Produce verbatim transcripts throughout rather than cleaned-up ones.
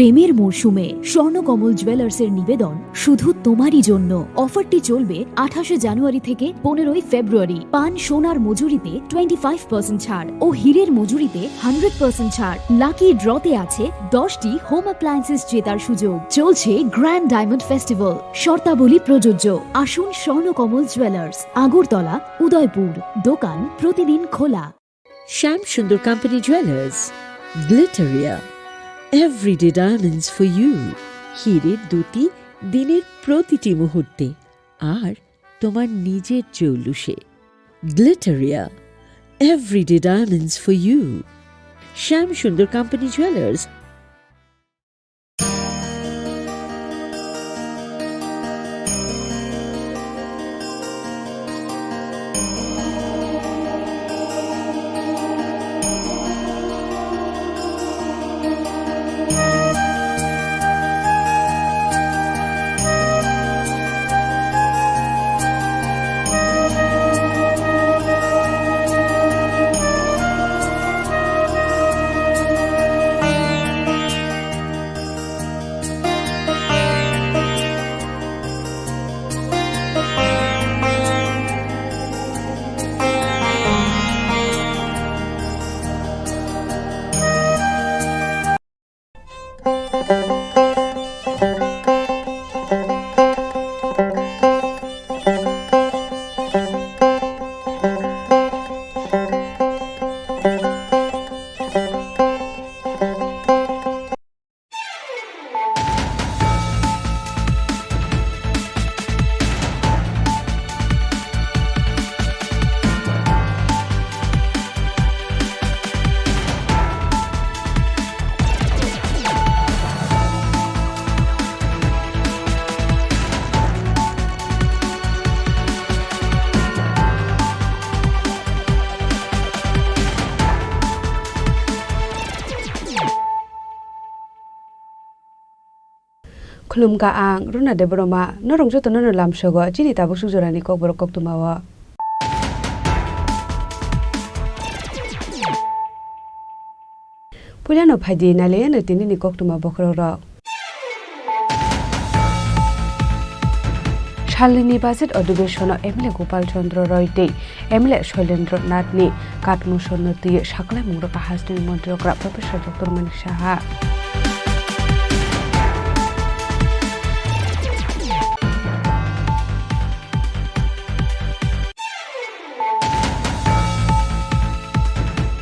প্রেমের মরশুমে স্বর্ণকমল জুয়েলার্সের নিবেদন শুধু তোমারই জন্য। অফারটি চলবে আঠাশে জানুয়ারি থেকে পনেরোই ফেব্রুয়ারি। পান সোনার মজুরিতে টোয়েন্টি ফাইভ পার্সেন্ট ছাড় ও হীরের মজুরিতে হান্ড্রেড পার্সেন্ট ছাড়। লাকি ড্রতে আছে দশটি হোম অ্যাপ্লায়েন্সেস জেতার সুযোগ। চলছে গ্র্যান্ড ডায়মন্ড ফেস্টিভ্যাল, শর্তাবলী প্রযোজ্য। আসুন স্বর্ণকমল জুয়েলার্স, আগরতলা, উদয়পুর। দোকান প্রতিদিন খোলা। Shyam Sundar company jewellers, Glitteria, everyday diamonds for you. হীরের দ্যুতি দিনের প্রতিটি মুহূর্তে, আর তোমার নিজের জৌলুসে। Glitteria, everyday diamonds for you. Shyam Sundar company jewellers. Khulumkha ang Runa Debbarma, norok jotono no lamsogo chini tabuk suk jorani kokborok koktwmao. Puilano phaidi nailaiyano tinini koktwma bokhorokrok. Salnini budget odhibeshono M L A Gopal Chandra Roy tei M L A Shoilendra Nath ni katmosonno twiwi saklaimung rwkha hasteni montri okra Professor Doctor Manik Saha.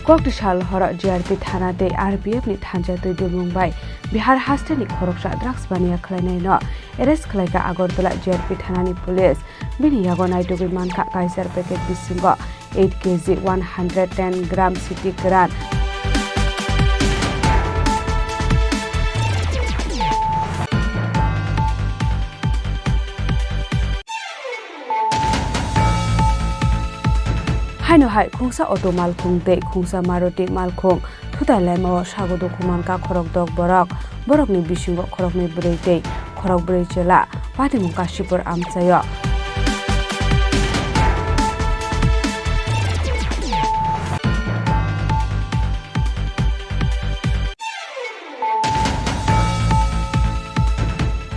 Kokti sal horo G R P thana tei R P F ni thansa twi dumung bai Bihar hasteni khoroksa drugs baniya khwlainaino arrest khwlaikha Agartala G R P thanani police. Bini yago naitugwi mankha kaisar packet bisingo eight K G one hundred ten gram siti kwran. Haino hai khungsa auto malkhung tei khungsa Maruti malkhung thutai laimao sago dukhu mankha khorokdok borok. Borokni bisingo khoroknwi bwrwi tei khorokbrwi chwla. Patimung Kashipur amchaio.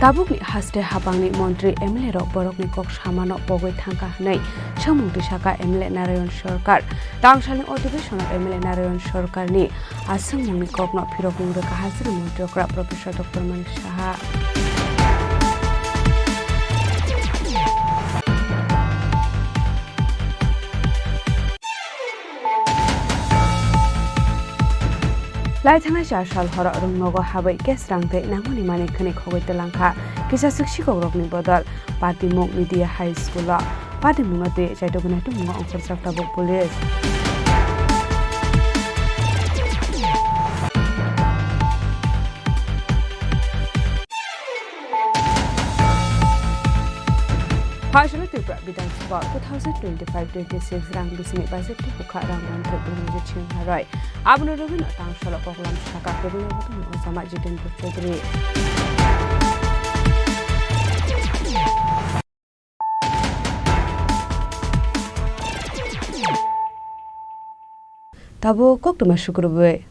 Tabukni haste hapangni montri M L A rok borokni kok samano pogwi thangkha hwnwi swngmung twi sakha M L A Narayan Sarkar. Tangsalni odhibesono M L A Narayan Sarkarni a swngmungni kokno phirokmung rwkha hasteni montri okra Professor Doctor Manik Saha. Lai thangnai char sal horo rwngnogo habwi cash rang tei nangmani manwi khwnwi khogwi twlangkha kisa swk sikokrokni bodol. Patimung Media High School o patimungno twi chaitokgwi naitukmungo ongkhorjak tabuk police. Phaisalo Tripura Bidhan Sabha two thousand twenty-five twenty-six rang bisini budget tei bwkha rang mantri Brahmajit Singha Roy. Abono rwgwino tang salo koklam saka kwrwngni bwtwmni ojama Jitendra Chaudhary. Tabuk koktwma sukrubwi.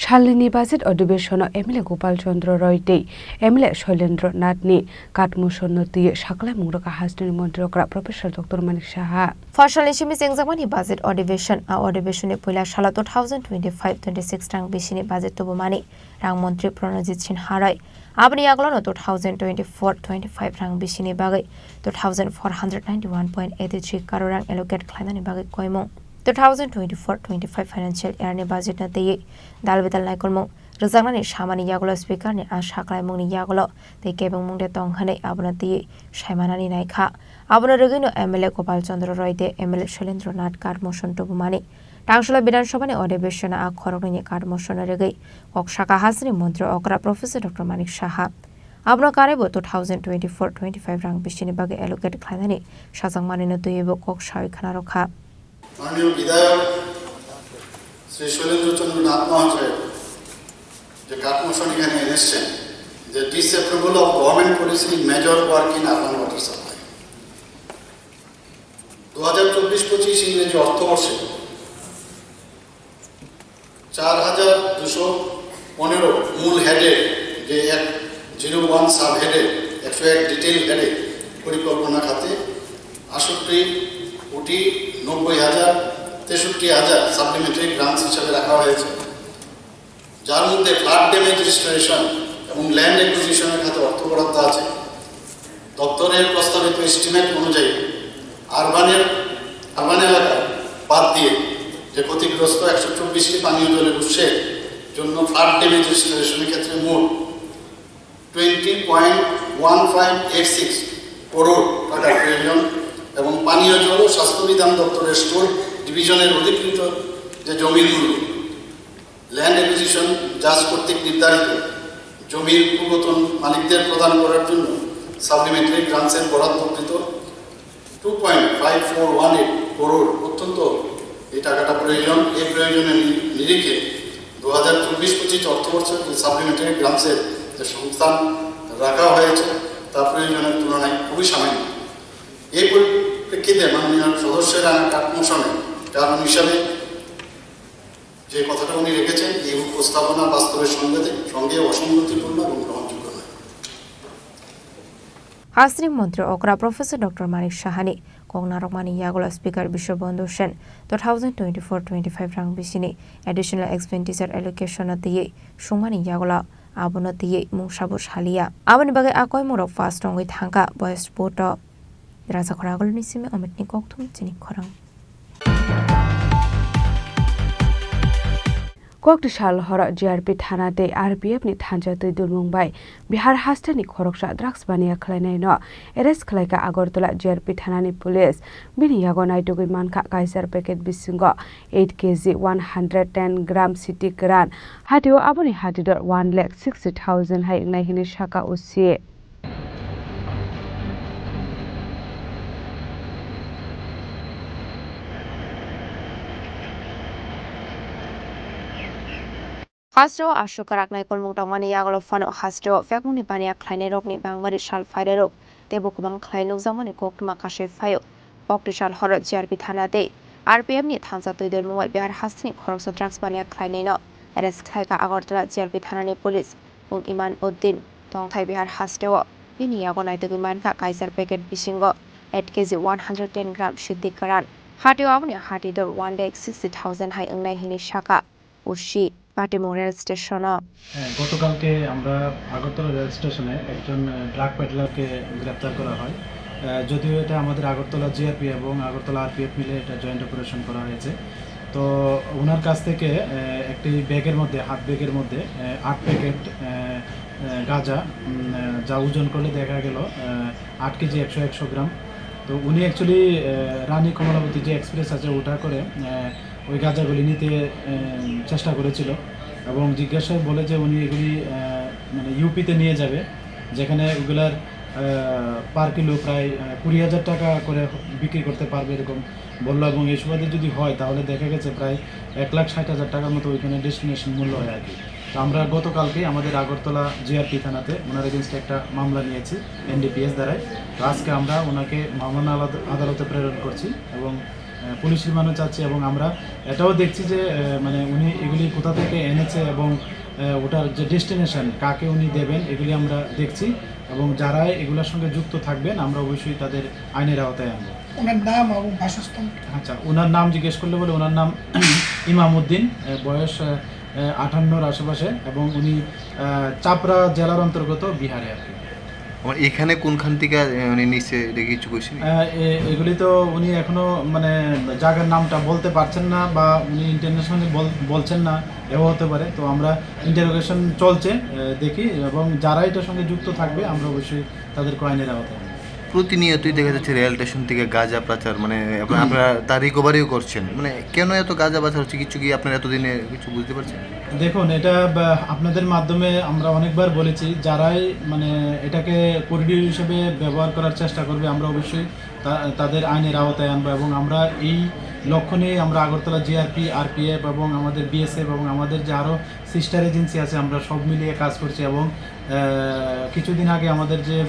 Salnini budget adhibeshon-o M L A Gopal Chandra Roy tei M L A Shailendra Nath ni katmosonno twiwi saklaimung rwkha hasteni montri okra Professor Doctor Manik Saha. Phasalni simi chengjakmani budget adhibeshon, a adhibeshonni puila salo two thousand twenty-five twenty-six rang bisini budget tubumani rang montri Pranojit Sinha Roy. Aboni yagulono two thousand twenty-four twenty-five rang bisini bagwi two thousand four hundred ninety-one point eighty-three crore rang allocate khlainani bagwi koimung. Two thousand twenty-four twenty-five financial year ni budget no twiwi dal bedal naikolmung rwjaknani samani yagulo speaker ni a saklaimungni yagulo tei kebengmung de tong hwnwi abono twiwi saimanani naikha. Abono rwgwino M L A Gopal Chandra Roy tei M L A Shailendra Nath katmoson tubumani. Tangsholo Bidhan Sabhani adhibeshon a khoroknwini katmoson rwgwi kok saka hasteni montri okra Professor Doctor Manik Saha. Abono karwibo two thousand twenty-four twenty-five rang bisini bagwi allocate khlainani sajakmanino twiwibo kok sawi khna rwkha. মাননীয় বিধায়ক শ্রী শৈলেন্দ্র চন্দ্র নাথ মহাশয় যে কাটমোশন এখানে এনেছেন, যে Disapproval of Government Policy Major Work in Urban Water Supply। দু হাজার চব্বিশ পঁচিশ ইংরেজি অর্থবর্ষে চার হাজার দুশো পনেরো মূল হেডে, যে এক জিরো ওয়ান সাব হেডে একশো এক ডিটেইল হেডে পরিকল্পনা খাতে আটষট্টি কোটি নব্বই হাজার তেষট্টি হাজার সাপ্লিমেন্টারি গ্রান্টস হিসাবে রাখা হয়েছে, যার মধ্যে ফ্লাড ড্যামেজ রিস্টোরেশন এবং ল্যান্ড অ্যাকুইজিশনের খাতে অর্থ বরাদ্দ আছে। দপ্তরের প্রস্তাবিত এস্টিমেট অনুযায়ী আরবানের, আরবান এলাকা বাদ দিয়ে যে ক্ষতিগ্রস্ত একশো চব্বিশটি পানীয় জলের উৎসের জন্য ফ্লাড ড্যামেজ রিস্টোরেশনের ক্ষেত্রে মোট twenty point one five eight six crore টাকার প্রয়োজন এবং পানীয় জল ও স্বাস্থ্যবিধান দপ্তরের স্টোর ডিভিশনের অধিকৃত যে জমির মূল্য ল্যান্ড অ্যাকুইজিশন জাজ কর্তৃক নির্ধারিত জমির পূর্বতন মালিকদের প্রদান করার জন্য সাপ্লিমেন্টারি গ্রান্টসের বরাদ্দকৃত two point five four one eight crore অত্যন্ত এই টাকাটা প্রয়োজন। এই প্রয়োজনের নি-, নিরিখে দু হাজার চব্বিশ পঁচিশ অর্থবর্ষে যে সাপ্লিমেন্টারি গ্রান্টসের যে সংস্থান রাখা হয়েছে, তা প্রয়োজনের তুলনায় খুবই সামান্য। এই পরিপ্রেক্ষিতে মাননীয় সদস্যের কাটমোশনে কারণ হিসাবে যে কথাটা উনি রেখেছেন, এই উপস্থাপনা বাস্তবের সঙ্গে, সঙ্গে অসঙ্গতিপূর্ণ এবং গ্রহণযোগ্য নয়। Hasteni montri okra Professor Doctor Manik Sahani kok narwkmani yagulo Speaker Biswabandhu Sen two thousand twenty-four twenty-five rang bisini additional expenditure allocation no twiwi sungmani yagulo abono twiwi mungsabo saliya. Aboni bagwi a koimungrok pass rwngwi thangkha voice vote o. Rajakhor Agulni simi Omitni kokthum chini khorang. Kokti sal horo G R P thana tei R P F ni thansa twi dulmung bai Bihar hasteni khoroksa drugs baniya khlainaino arrest khlaikha Agartala G R P thanani police. Bini yago naitugwi mankha kaisar packet bisingo eight K G one hundred ten gram siti kwran. Hatio aboni hati dor one lakh sixty thousand hai wngnai hinwi saka O C. Hasteo aswk kwrak naikolmung tongmani yagulo phano hasteo phekmungni baniya khlainairokni bangmari sal phairarok teibo kwbang khlai nukjakmani koktwma kasui phaio. Kokti sal horo G R P thana tei R P F ni thansa twi dulmung bai Bihar hasteni khoroksa drugs baniya khlainaino arrest khlaikha Agartala G R P thanani police. Bung Iman Uddin tongthai Bihar hasteo. Bini yago naitugwi mankha kaisar packet bisingo eight K G one hundred ten gram siti kwran. Hatio aboni hati dor one lakh sixty thousand hai wngnai hinwi saka O C Patimung rail station o. হ্যাঁ, গতকালকে আমরা আগরতলা রেল স্টেশনে একজন, আহ, ড্রাগ পেডলারকে গ্রেপ্তার করা হয়। আহ, যদিও এটা আমাদের আগরতলা জিআরপি এবং আগরতলা আরপিএফ মিলে এটা জয়েন্ট অপারেশন করা হয়েছে। তো ওনার কাছ থেকে, আহ, একটি ব্যাগের মধ্যে, হাত ব্যাগের মধ্যে, আহ, আট প্যাকেট, আহ, আহ, গাঁজা, উম, আহ, যা ওজন করলে দেখা গেল, আহ, আট কেজি একশো, একশো গ্রাম। তো উনি অ্যাকচুয়ালি, আহ, রানী কমলাবতী যে এক্সপ্রেস আছে ওটা করে, আহ, ওই গাঁজাগুলি নিতে, আহ, চেষ্টা করেছিল এবং জিজ্ঞাসায় বলে যে উনি এগুলি, আহ, মানে ইউপিতে নিয়ে যাবে, যেখানে ওগুলার, আহ, পার কিলো প্রায়, আহ, কুড়ি হাজার টাকা করে বিক্রি করতে পারবে এরকম বললো। এবং এই সুবাদে যদি হয় তাহলে দেখা গেছে প্রায় এক লাখ ষাট হাজার টাকার মতো ওইখানে ডেস্টিনেশন মূল্য হয় আর কি। তো আমরা গতকালকে আমাদের আগরতলা জিআরপি থানাতে ওনার এগেনস্টে একটা মামলা নিয়েছি এনডিপিএস ধারায়। তো আজকে আমরা ওনাকে মহামান্য আলাদ-, আদালতে প্রেরণ করছি এবং আহ, পুলিশ রিমান্ডও চাচ্ছি এবং আমরা এটাও দেখছি যে, আহ, মানে উনি এগুলি কোথা থেকে এনেছে এবং, আহ, ওটার যে ডেস্টিনেশন, কাকে উনি দেবেন, এগুলি আমরা দেখছি এবং যারা এগুলোর সঙ্গে যুক্ত থাকবেন আমরা অবশ্যই তাদের আইনের আওতায় আনবো। ওনার নাম এবং বাসস্থান? আচ্ছা, ওনার নাম জিজ্ঞেস করলে বলে ওনার নাম ইমামউদ্দিন, আহ, বয়স, আহ, আহ, আটান্নর আশেপাশে এবং উনি, আহ, চাপড়া জেলার অন্তর্গত বিহারে আর কি। আমার এখানে কোনখান থেকে, আহ, উনি নিচ্ছে এটা কিছু কইছেন? আহ, এ-, এগুলি তো উনি এখনো মানে জায়গার নামটা বলতে পারছেন না বা উনি ইন্টারন্যাশনালি বল-, বলছেন না, এও হতে পারে। তো আমরা ইন্টারোগেশন চলছে, আহ, দেখি এবং যারা এটার সঙ্গে যুক্ত থাকবে আমরা অবশ্যই তাদেরকে আইনের আওতায় আনবো। প্রতিনিয়তই দেখা যাচ্ছে রেল স্টেশন থেকে গাঁজা পাচার, মানে, আপনারা, হুম। আপনারা তা রিকভারিও করছেন, মানে, কেন এত গাঁজা পাচার হচ্ছে, কিছু কি আপনারা এতদিনে কিছু বুঝতে পারছেন? দেখুন, এটা বা-, আপনাদের মাধ্যমে আমরা অনেকবার বলেছি, যারাই, মানে, এটাকে করিডোর হিসেবে ব্যবহার করার চেষ্টা করবে, আমরা অবশ্যই তা-, তাদের আইনের আওতায় আনবো এবং আমরা এই লক্ষ্য নিয়ে আমরা আগরতলা জিআরপি, আরপিএফ এবং আমাদের বিএসএফ এবং আমাদের যে আরও সিস্টার এজেন্সি আছে, আমরা সব মিলিয়ে কাজ করছি এবং, আহ, কিছুদিন আগে আমাদের যে, আহ,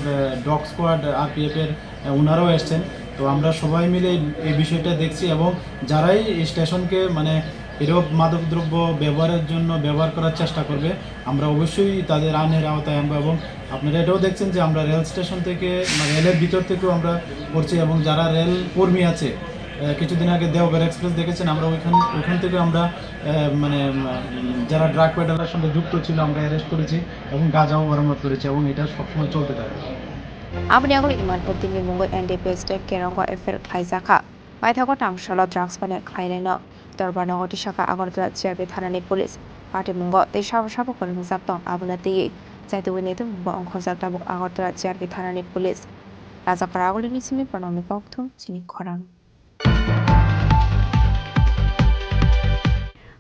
ডগ স্কোয়াড আরপিএফ এর, আহ, ওনারাও এসছেন। তো আমরা সবাই মিলে এই বিষয়টা দেখছি এবং যারাই এই স্টেশনকে মানে এরূপ মাদকদ্রব্য ব্যবহারের জন্য ব্যবহার করার চেষ্টা করবে, আমরা অবশ্যই তাদের আইনের আওতায় আনবো। এবং আপনারা এটাও দেখছেন যে আমরা রেল স্টেশন থেকে, মানে রেলের ভিতর থেকেও আমরা করছি এবং যারা রেল কর্মী আছে, আহ, কিছুদিন আগে দেওঘর এক্সপ্রেস দেখেছেন, আমরা ওইখান, ওখান থেকে আমরা, আহ, মানে, উম, যারা ড্রাগ পেডালার সঙ্গে যুক্ত ছিল আমরা অ্যারেস্ট করেছি এবং গাঁজাও বরামদ করেছি এবং এটা সবসময় চলতে থাকবে। Aboni agulni Imanpur Dini mungo N D P S tei Kerongo F I R khlaijakha. Paithago tang salo drugs paniya khlailaino. Dorbar nogo tisakha Agartala G R P thanani police. Patimungo tei sabo sabo kwrwngjak tong abono twiwi. Chaitugwi naitukmungbo ongkhorjak tabuk Agartala G R P thanani police. Rajakra agulini simi Pranamni kokthum chini khorang.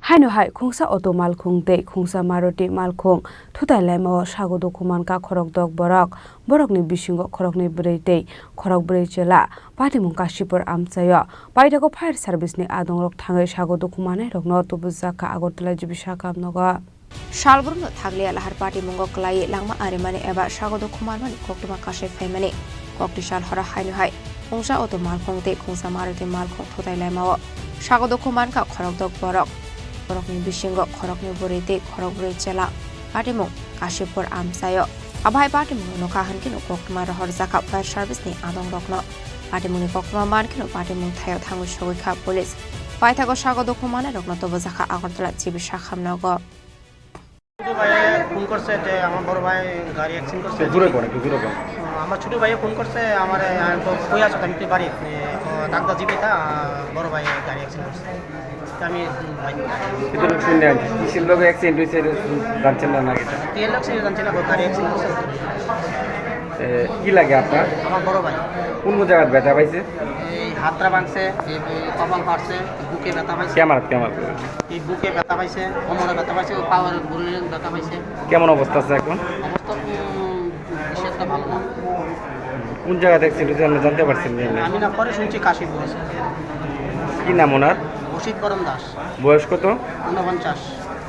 Haino hai khungsa auto malkhung tei khungsa Maruti malkhung thutai laimao sago dukhu mankha khorokdok borok. Borokni bisingo khoroknwi bwrwi tei khorokbrwi chwla. Patimung Kashipur amchaio. Paithago fire service ni adongrok thangwi sago dukhu manairokno tubujakha Agartala G B sakam nogo. Salbrumno thakliya lahar patimungo kwlaiwi langma arimani eba sago dukhu manmani koktwma kasui phaimani. Kokti sal horo haino hai khungsa auto malkhung tei khungsa Maruti malkhung thutai laimao sago dukhu mankha khorokdok borok. Borokni bisingo khoroknwi bwrwi tei khorokbrwi chwla. Patimung Kashipur amchaio. Abo hai patimungno nokha hwnkhe no koktwma rohorjakha fire service ni adongrokno. Patimungni koktwma mankheno patimung thaio thangwi sogwi kha police. Paithago sago dukhu manairokno tubujakha Agartala G B sakhamnogo. ছোট ভাইয়ে ফোন করছে যে আমার বড় ভাই গাড়ি অ্যাক্সিডেন্ট করছে। একটু জোরে কর, একটু জোরে কর। আমার ছোট ভাইয়ে ফোন করছে, আমারে, আমি তো কই আছো, আমি তো বাড়ি, এ, ও, ডাক্তার জীবিতা, বড় ভাই গাড়ি অ্যাক্সিডেন্ট করছে। আমি, উম, ভাই। এটা লোক শুনলেন, কিসের লোক অ্যাক্সিডেন্ট হয়েছে, এটা জানছেন না নাকি? কি লোক সে জানছে না, গাড়ি অ্যাক্সিডেন্ট করছে। এ, কি লাগে আপনার? আমার বড় ভাই। কোন কোন জায়গায় ব্যথা পাইছে? এই হাতটা ভাঙছে, এই, এই কপাল ফাটছে, বুকে ব্যথা পাইছে। Camera, camera. এই বুকে ব্যথা পাইছে, কোমরে ব্যথা পাইছে, ওই পাওয়ার বুড়ির ব্যথা পাইছে। কেমন অবস্থা আছে এখন? অবস্থা, উম, বেশি একটা ভালো না। কোন জায়গাতে অ্যাক্সিডেন্ট হয়েছে আপনি জানতে পারছেন যে? আমি না পরে শুনছি কাশীপুরে। কি নাম ওনার? অসিত বরণ দাস। বয়স কত? ঊনপঞ্চাশ।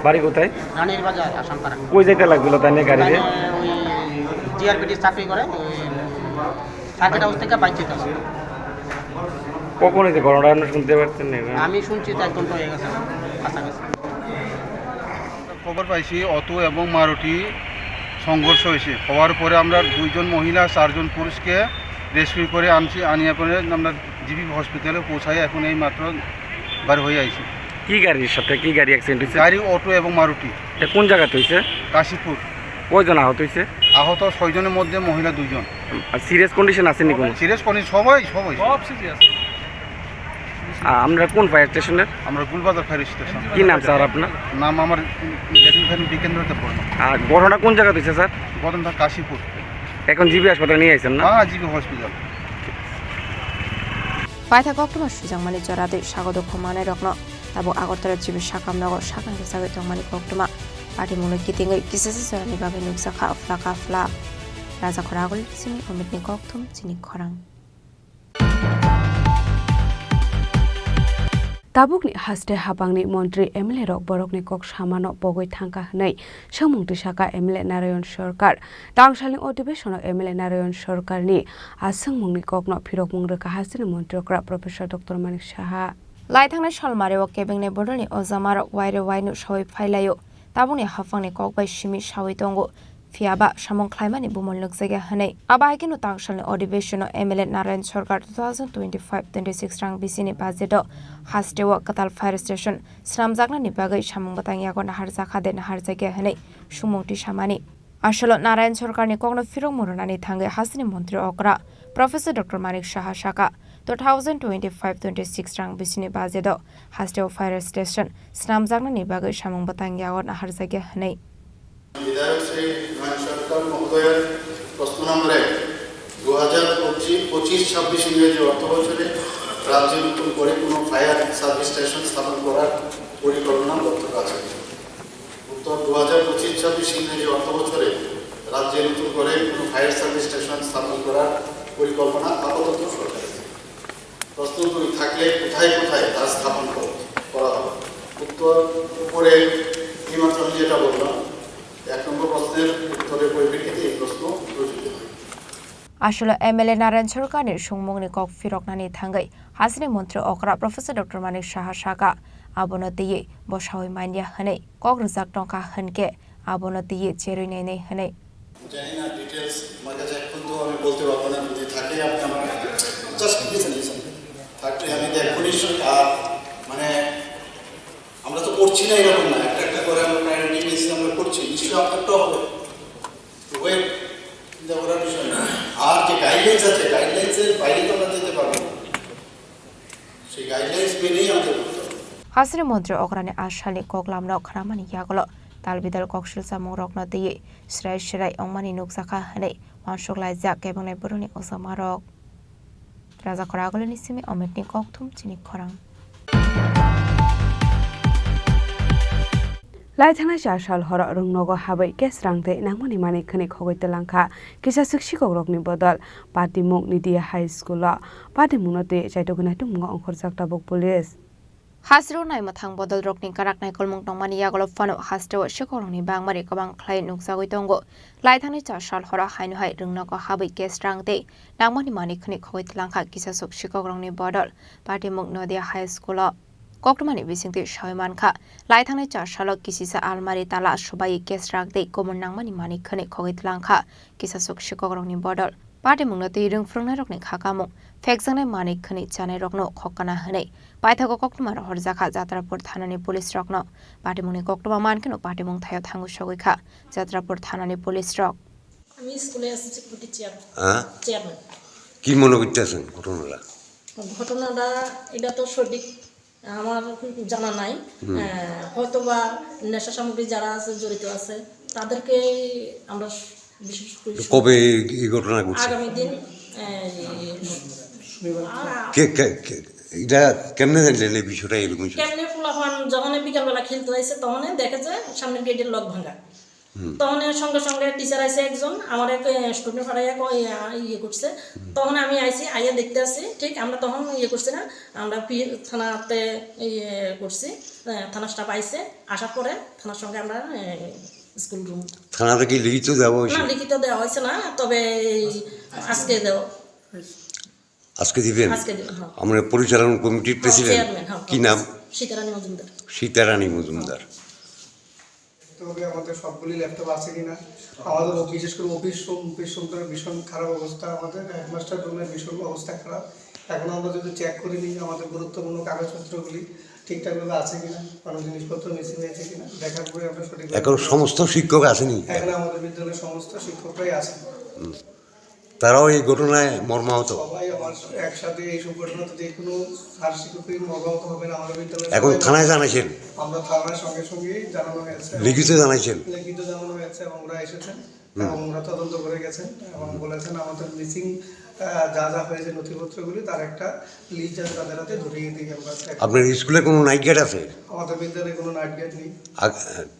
বাড়ি কোথায়? রানীর বাজার, আসামপাড়া। কই যাইতে লাগছিল তাই নিয়ে গাড়িতে? তাই ওই জিআরপিটি চাকরি করে, ওই সার্কিট হাউস থেকে বাইক যেতে আসে। কখন হয়েছে ঘটনাটা, আপনি শুনতে পারছেন না? আমি শুনছি তো এক ঘন্টা হয়ে গেছে, কাছাকাছি। খবর পাইছি অটো এবং মারুতি সংঘর্ষ হয়েছে। হওয়ার পরে আমরা দুইজন মহিলা, চারজন পুরুষকে রেস্কিউ করে আনছি, আনিয়ে পরে আমরা জিবি হসপিটালে পৌঁছাই, এখন এই মাত্র বার হয়ে আইছি। কি গাড়ির সাথে কি গাড়ি অ্যাক্সিডেন্ট হয়েছে? গাড়ি অটো এবং মারুতি। এটা কোন জায়গাতে হয়েছে? কাশীপুর। কয়জন আহত হয়েছে? আহত ছয়জনের মধ্যে মহিলা দুইজন। আর সিরিয়াস কন্ডিশন আছে নি কোনো? সিরিয়াস কন্ডিশন সবাই, সবাই। সব সিরিয়াস। আ-, আমরা কোন ফায়ার স্টেশনের? আমরা গুলবাজার ফায়ার স্টেশন। কি নাম স্যার আপনার? নাম আমার লেডিন খান বিকেন্দ্র দেববর্মা। আর ঘটনা কোন জায়গাতে হয়েছে স্যার? ঘটনা কাশীপুর। এখন জিবি হাসপাতালে নিয়ে আসছেন না? হ্যাঁ, GB hospital. Paithago koktwma swijakmani jora tei sago dukhu manairokno tabuk Agartala G B sakam nogo sakang rwchagwi tongmani koktwma. Patimungno kitingwi kisisa jorani bagwi nukjakha phla ka phla. Rajakra agulni simi Amitni kokthum chini khorang. Tabukni haste habangni montri M L A rok borokni kok samano pogwi thangkha hwnwi swngmung twi sakha M L A Narayan Sarkar. Tangsalni odhibesono M L A Narayan Sarkarni a swngmungni kokno phirokmung rwkha hasteni montri okra Professor Doctor Manik Saha. Laithangnai salmari o kebengnai bodolni ojamarok waire waino sawi phailaio. Tabukni haphangni kok bai simi sawi tongo. Phiya ba samung khlaimani bumul nukjakya hwnwi. Abo hai kheno tangsalni odhibesono M L A Narayan Sarkar two thousand twenty-five twenty-six rang bisini budget o hasteo kwtal fire station swnamjaknani bagwi samung bwtang yago naharjakha de naharjakya hwnwi sumung tisamani. Asolo Narayan Sarkarni kokno phirokmung rwnani thangwi hasteni montri okra Professor Doctor Manik Saha sakha, two thousand twenty-five twenty-six rang bisini budget o hasteo fire station swnamjaknani bagwi samung bwtang yago naharjakya hwnwi. বিধায়ক শ্রী নয়ন সরকার মহোদয়ের প্রশ্ন নম্বরে দু হাজার পঁচিশ ছাব্বিশ ইংরেজি অর্থ বছরে রাজ্যে নতুন করে কোনো ফায়ার সার্ভিস স্টেশন স্থাপন করার পরিকল্পনা প্রস্তুত আছে। উত্তর, দু হাজার পঁচিশ ছাব্বিশ ইংরেজি অর্থ বছরে রাজ্যে নতুন করে কোনো ফায়ার সার্ভিস স্টেশন স্থাপন করার পরিকল্পনা আপাতত সরকারের নেই। প্রশ্ন দুই, থাকলে কোথায় কোথায় তা স্থাপন কর-, করা হবে? উত্তর, উপরে এইমাত্র আমি যেটা বললাম, এক নম্বর প্রশ্নের উত্তরের পরিপ্রেক্ষিতে এই প্রশ্ন প্রযোজ্য হয়। Asolo M L A Narayan Sarkarni sungmungni kok phiroknani thangwi hasteni montri okra Professor Doctor Manik Saha sakha, abono twiwi bo sawi manya hwnwi kok rwjak tongkha hwnkhe abono twiwi cherwi nainai hwnwi. জানি না, ডিটেলস আমার কাছে এখন তো আমি বলতে পারবো না, যদি থাকে আপনি আমার, জাস্ট লিসেন, লিসেন। থাকলে আমি তো এখনই শুরু, আর মানে আমরা তো করছি না এরকম না, একটা একটা করে আমরা প্রায়োরিটি বেসিস আমরা করছি, নিশ্চয়ই আপনারটাও হবে। ওয়েট চিন্তা করার বিষয় না। আর যে গাইডলাইন্স আছে, গাইডলাইন্সের বাইরে তো আমরা যেতে পারবো না। সেই গাইডলাইন্স মেনেই আমাদের করতে হবে। Hasteni montri okrani a salni koklamno khnamani yagulo tal bidal koksil chamungrokno twiwi srai srai wngmani nukjakha hwnwi uansuk laijak kebengnai boroni ojamarok. Raja Khoragulini simi Omitni kokthum chini khorang. Laithangnai char sal horo rwngnogo habwi cash rang tei nangmani manwi khwnwi khogwi twlangkha kisa swk sikokrokni bodol. Patimung Nidiya High School-o patimungno twi chaitokgwi naitukmungo ongkhorjak tabuk police. Hasteo naimwthang bodolrokni karak naikolmung tongmani yagulo phano hasteo sikokrokni bangmari kwbang khlai nukjagwi tongo. Laithangnai char sal horo haino hai rwngnogo habwi cash rang tei nangmani manwi khwnwi khogwi twlangkha kisa swk sikokrokni bodol. Patimung Nodia High School-o koktwmani bisingtwi sawi mankha, laithangnai char salo kisisa almari tala swbaiwi cash rang tei komor nangmani manwi khwnwi khogwi twlangkha kisa swk sikokrokni bodol. Patimungno twi rwng phwrwngnairokni kha kamung phekjaknai manwi khwnwi chanairokno khokna hwnwi paithago koktwma rohorjakha Jatrapur thanani police rokno. Patimungni koktwma mankheno patimung thaio thangwi sogwi kha Jatrapur thanani police rok. আমি স্কুলে আছি security chair হ্যাঁ? চেয়ারম্যান। কি মনে করতেছেন ঘটনাটা? ঘটনাটা এটা তো সঠিক আমার জানা নাই। হুম। আহ, হয়তো বা নেশা সামগ্রী যারা আছে, জড়িত আছে, তাদেরকেই আমরা বিশেষ করে তো কবে এই, এই ঘটনা ঘটছে? আগামী দিন, আহ, এই, আর কে, কে, কে, এটা কেমনে জানলেন এই বিষয়টা, এরকম বিষয়? কেমনে পোলাপান যখন বিকালবেলা খেলতে আইছে, তখন দেখে যে সামনের গেটের লক ভাঙা। হুম। তখন সঙ্গে সঙ্গে টিচার আইছে একজন, আমার এক, এ, স্টুডেন্ট পাড়ায় এক, ইয়ে, ইয়ে করছে। হুম। তখন আমি আইছি, আইয়া দেখতে আসি, ঠিক আমরা তখন ইয়ে করছি না, আমরা পি-, থানাতে ইয়ে করছি, এ, থানা স্টাফ আইছে, আসার পরে থানার সঙ্গে আমরা, এ, স্কুল রুম। থানাতে কি লিখিত দেওয়া হয়েছে? না, লিখিত দেওয়া হয়েছে না, তবে এই আজকে দেওয়া। আজকে দিবেন? আজকে দিব, হ্যাঁ। আমরা পরিচালনা কমিটির হ্যাঁ, প্রেসিডেন্ট। চেয়ারম্যান, হ্যাঁ, কি নাম? সীতারানী মজুমদার। সীতারানী মজুমদার। দেখতে হবে আমাদের সবগুলি ল্যাপটপ আছে কিনা। আমাদের ও-, বিশেষ করে অফিস রুম, অফিস রুমটার ভীষণ খারাপ অবস্থা। আমাদের হেডমাস্টার রুমের ভীষণ অবস্থা খারাপ। এখন আমরা যদি চেক করে নিই আমাদের গুরুত্বপূর্ণ কাগজপত্রগুলি ঠিকঠাকভাবে আছে কিনা, কোনো জিনিসপত্র মিসিং হয়েছে কিনা, দেখার পরে আমরা সঠিক এখন সমস্ত শিক্ষক আসেনি? এখন আমাদের বিদ্যালয়ের সমস্ত শিক্ষকরাই আছেন। হুম। তারাও এই ঘটনায় মর্মাহত। সবাই আমার একসাথে এই সব ঘটনাতে যে কোনো স্যার শিক্ষকই মর্মাহত হবেন আমার বিদ্যালয়ে। এখন সবাই থানায় জানাইছেন? আমরা থানায় সঙ্গে সঙ্গেই জানানো হয়েছে। লিখিত জানাইছেন? লিখিত জানানো হয়েছে এবং ওরা এসেছেন হুম। এবং ওরা তদন্ত করে গেছেন এবং হুম। বলেছেন আমাদের মিসিং, আহ, যা যা হয়েছে নথিপত্রগুলি তার একটা লিস্ট যাতে তাদের হাতে ধরিয়ে দিই আমরা। আপনার স্কুলে কোনো নাইট গার্ড আছে? আমাদের বিদ্যালয়ে কোনো নাইট গার্ড নেই। আ-,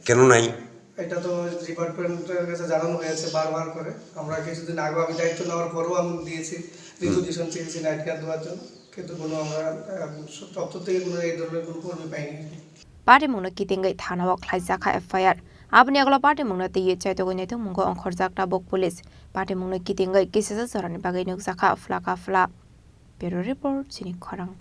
কেন নাই? এটা তো ডিপার্টমেন্টের কাছে জানানো হয়েছে বারবার করে। আমরা কিছুদিন আগেও আমি দায়িত্ব নেওয়ার পরেও আমি দিয়েছি, হুম। রিকুইজিশন চেয়েছি নাইট গার্ড দেওয়ার জন্য। কিন্তু কোনো আমরা, আহ, তথ্য থেকে কোনো এই ধরনের কোনো কর্মী পাইনি। Patimungno kitingwi thanao khlaijakha F I R. Aboni yagulo patimungno twiwi chaitogwi naitukmungo ongkhorjak tabuk police. Patimungno kitingwi kisisa jorani bagwi nukjakha phlaka phla. Bureau Report, chini khorang.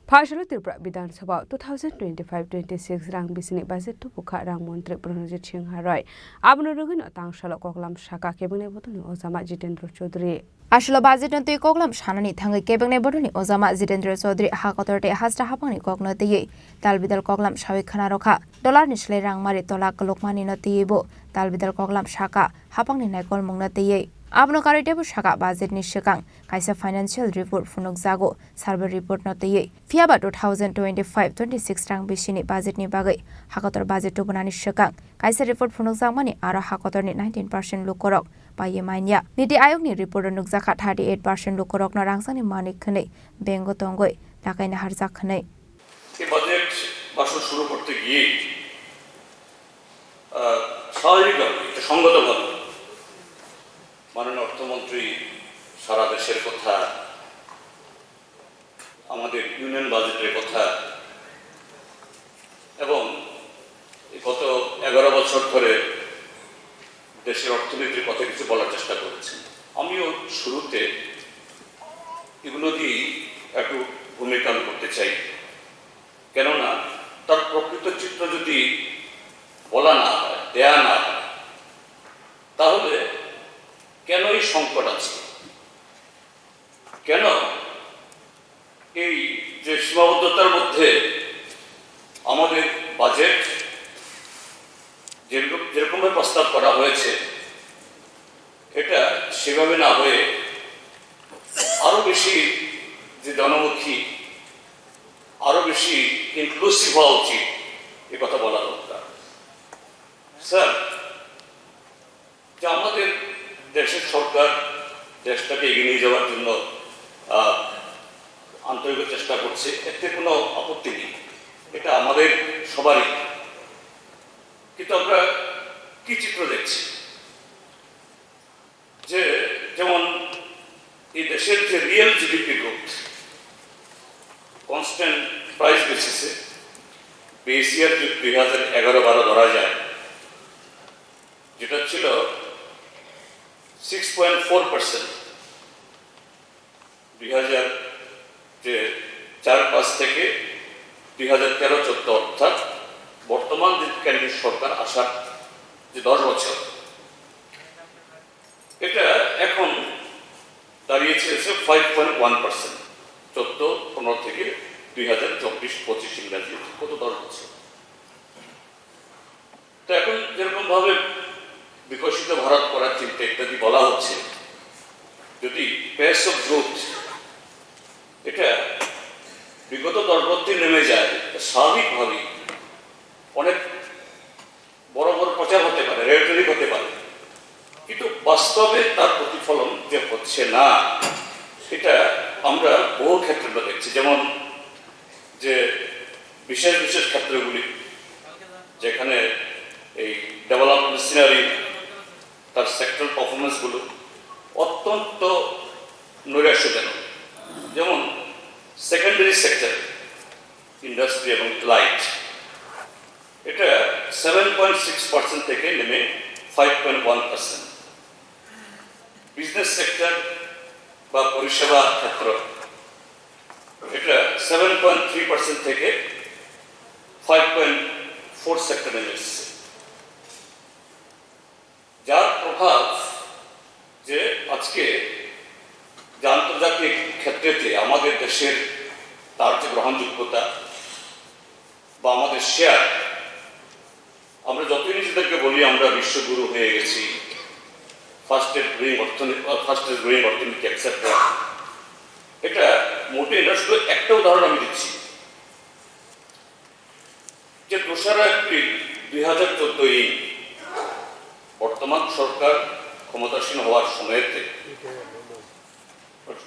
Phasalo Tripura Bidhan Sabha two thousand twenty-five twenty-six rang bisini budget tubukha rang montri Pranajit Singha Roy. Abono rwgwino tangsalo koklam saka kebengni bodolni ojama Jitendra Chaudhary. Aswlo budget no twi koklam sanani thangwi kebengni bodolni ojama Jitendra Chaudhary ha kotor tei hasta hapangni kokno twiwi tal bidal koklam sawi khwna rwkha. Dollar ni slai rang mari tola kwlwkmani no twiwi bo tal bidal koklam saka hapangni naikolmung no twiwi. Abono karwi teibo saka budget ni swkang kaisa financial report phunukjago, survey report no twiwi. Phiyaba two thousand twenty-five twenty-six rang bisini budget ni bagwi ha kotor budget tubunani swkang kaisa report phunukjakmani aro ha kotorni nineteen percent lukorok paiwi manya. Niti Ayogni report-o nukjakha thirty eight percent lukurokno rangchakni manwi khwnwi bank-o tongwi lakaina harjak hwnwi. এই বাজেট ভাষণ শুরু করতে গিয়েই, আহ, স্বাভাবিকভাবে, একটু সঙ্গতভাবে মাননীয় অর্থমন্ত্রী সারা দেশের কথা, আমাদের ইউনিয়ন বাজেটের কথা এবং এই গত এগারো বছর ধরে দেশের অর্থনীতির কথা কিছু বলার চেষ্টা করেছেন। আমিও শুরুতে এগুলো দিয়েই একটু ভূমিকা আমি করতে চাই, কেননা তার প্রকৃত চিত্র যদি বলা না হয়, দেয়া না হয়, তাহলে কেন এই সংকট আছে, কেন এই যে সীমাবদ্ধতার মধ্যে আমাদের বাজেট যেরকম, যেরকমভাবে প্রস্তাব করা হয়েছে, এটা সেভাবে না হয়ে আরো বেশি যে জনমুখী, আরো বেশি ইনক্লুসিভ হওয়া উচিত, এ কথা বলা দরকার। স্যার, যে আমাদের দেশের সরকার দেশটাকে এগিয়ে নিয়ে যাওয়ার জন্য, আহ, আন্তরিক চেষ্টা করছে, এতে কোনো আপত্তি নেই, এটা আমাদের সবারই। কিন্তু আমরা কি চিত্র দেখছি? যে, যেমন এই দেশের যে real GDP growth, constant price বেসিসে, বেস ইয়ার যদি দুই হাজার এগারো বারো ধরা যায়, যেটা ছিল সিক্স পয়েন্ট ফোর পার্সেন্ট দুই হাজার যে চার পাঁচ থেকে দুই হাজার তেরো চোদ্দ, অর্থাৎ বর্তমান যে কেন্দ্রীয় সরকার আসার যে দশ বছর, এটা এখন দাঁড়িয়েছে হচ্ছে ফাইভ পয়েন্ট ওয়ান পার্সেন্ট, চোদ্দ পনেরো থেকে দুই হাজার চব্বিশ পঁচিশ ইংরাজি, কত দশ বছর। তো এখন যেরকম ভাবে বিকশিত ভারত করার চিন্তা ইত্যাদি বলা হচ্ছে, যদি পেস অফ গ্রোথ এটা বিগত দশ বছর নেমে যায়, তো স্বাভাবিকভাবেই অনেক বড় বড় প্রচার হতে পারে, রেটরিক হতে পারে, কিন্তু বাস্তবে তার প্রতিফলন যে হচ্ছে না, সেটা আমরা বহু ক্ষেত্রে আমরা দেখছি। যেমন যে বিশেষ বিশেষ ক্ষেত্রগুলি, যেখানে এই ডেভেলপমেন্ট সিনারি, তার সেক্টর পারফরমেন্সগুলো অত্যন্ত নৈরাশ্যজনক। যেমন সেকেন্ডারি সেক্টর, ইন্ডাস্ট্রি এবং লাইট, এটা সেভেন পয়েন্ট সিক্স পার্সেন্ট থেকে নেমে five point one percent. Business sector বা পরিষেবা ক্ষেত্র, এটা সেভেন পয়েন্ট থ্রি পার্সেন্ট থেকে ফাইভ পয়েন্ট ফোর সেক্টরে নেমে এসেছে। যার প্রভাব যে আজকে যে আন্তর্জাতিক ক্ষেত্রেতে আমাদের দেশের তার যে গ্রহণযোগ্যতা বা আমাদের শেয়ার, আমরা যতই নিজেদেরকে বলি আমরা বিশ্বগুরু হয়ে গেছি, ফাস্টেস্ট গ্রোয়িং অর্থনীতি, ফাস্টেস্ট গ্রোয়িং অর্থনীতি, এটসেট্রা, এটা মোটেই না। শুধু একটা উদাহরণ আমি দিচ্ছি, যে দোসরা এপ্রিল দুই হাজার চোদ্দ ইং বর্তমান সরকার ক্ষমতাসীন হওয়ার সময়তে,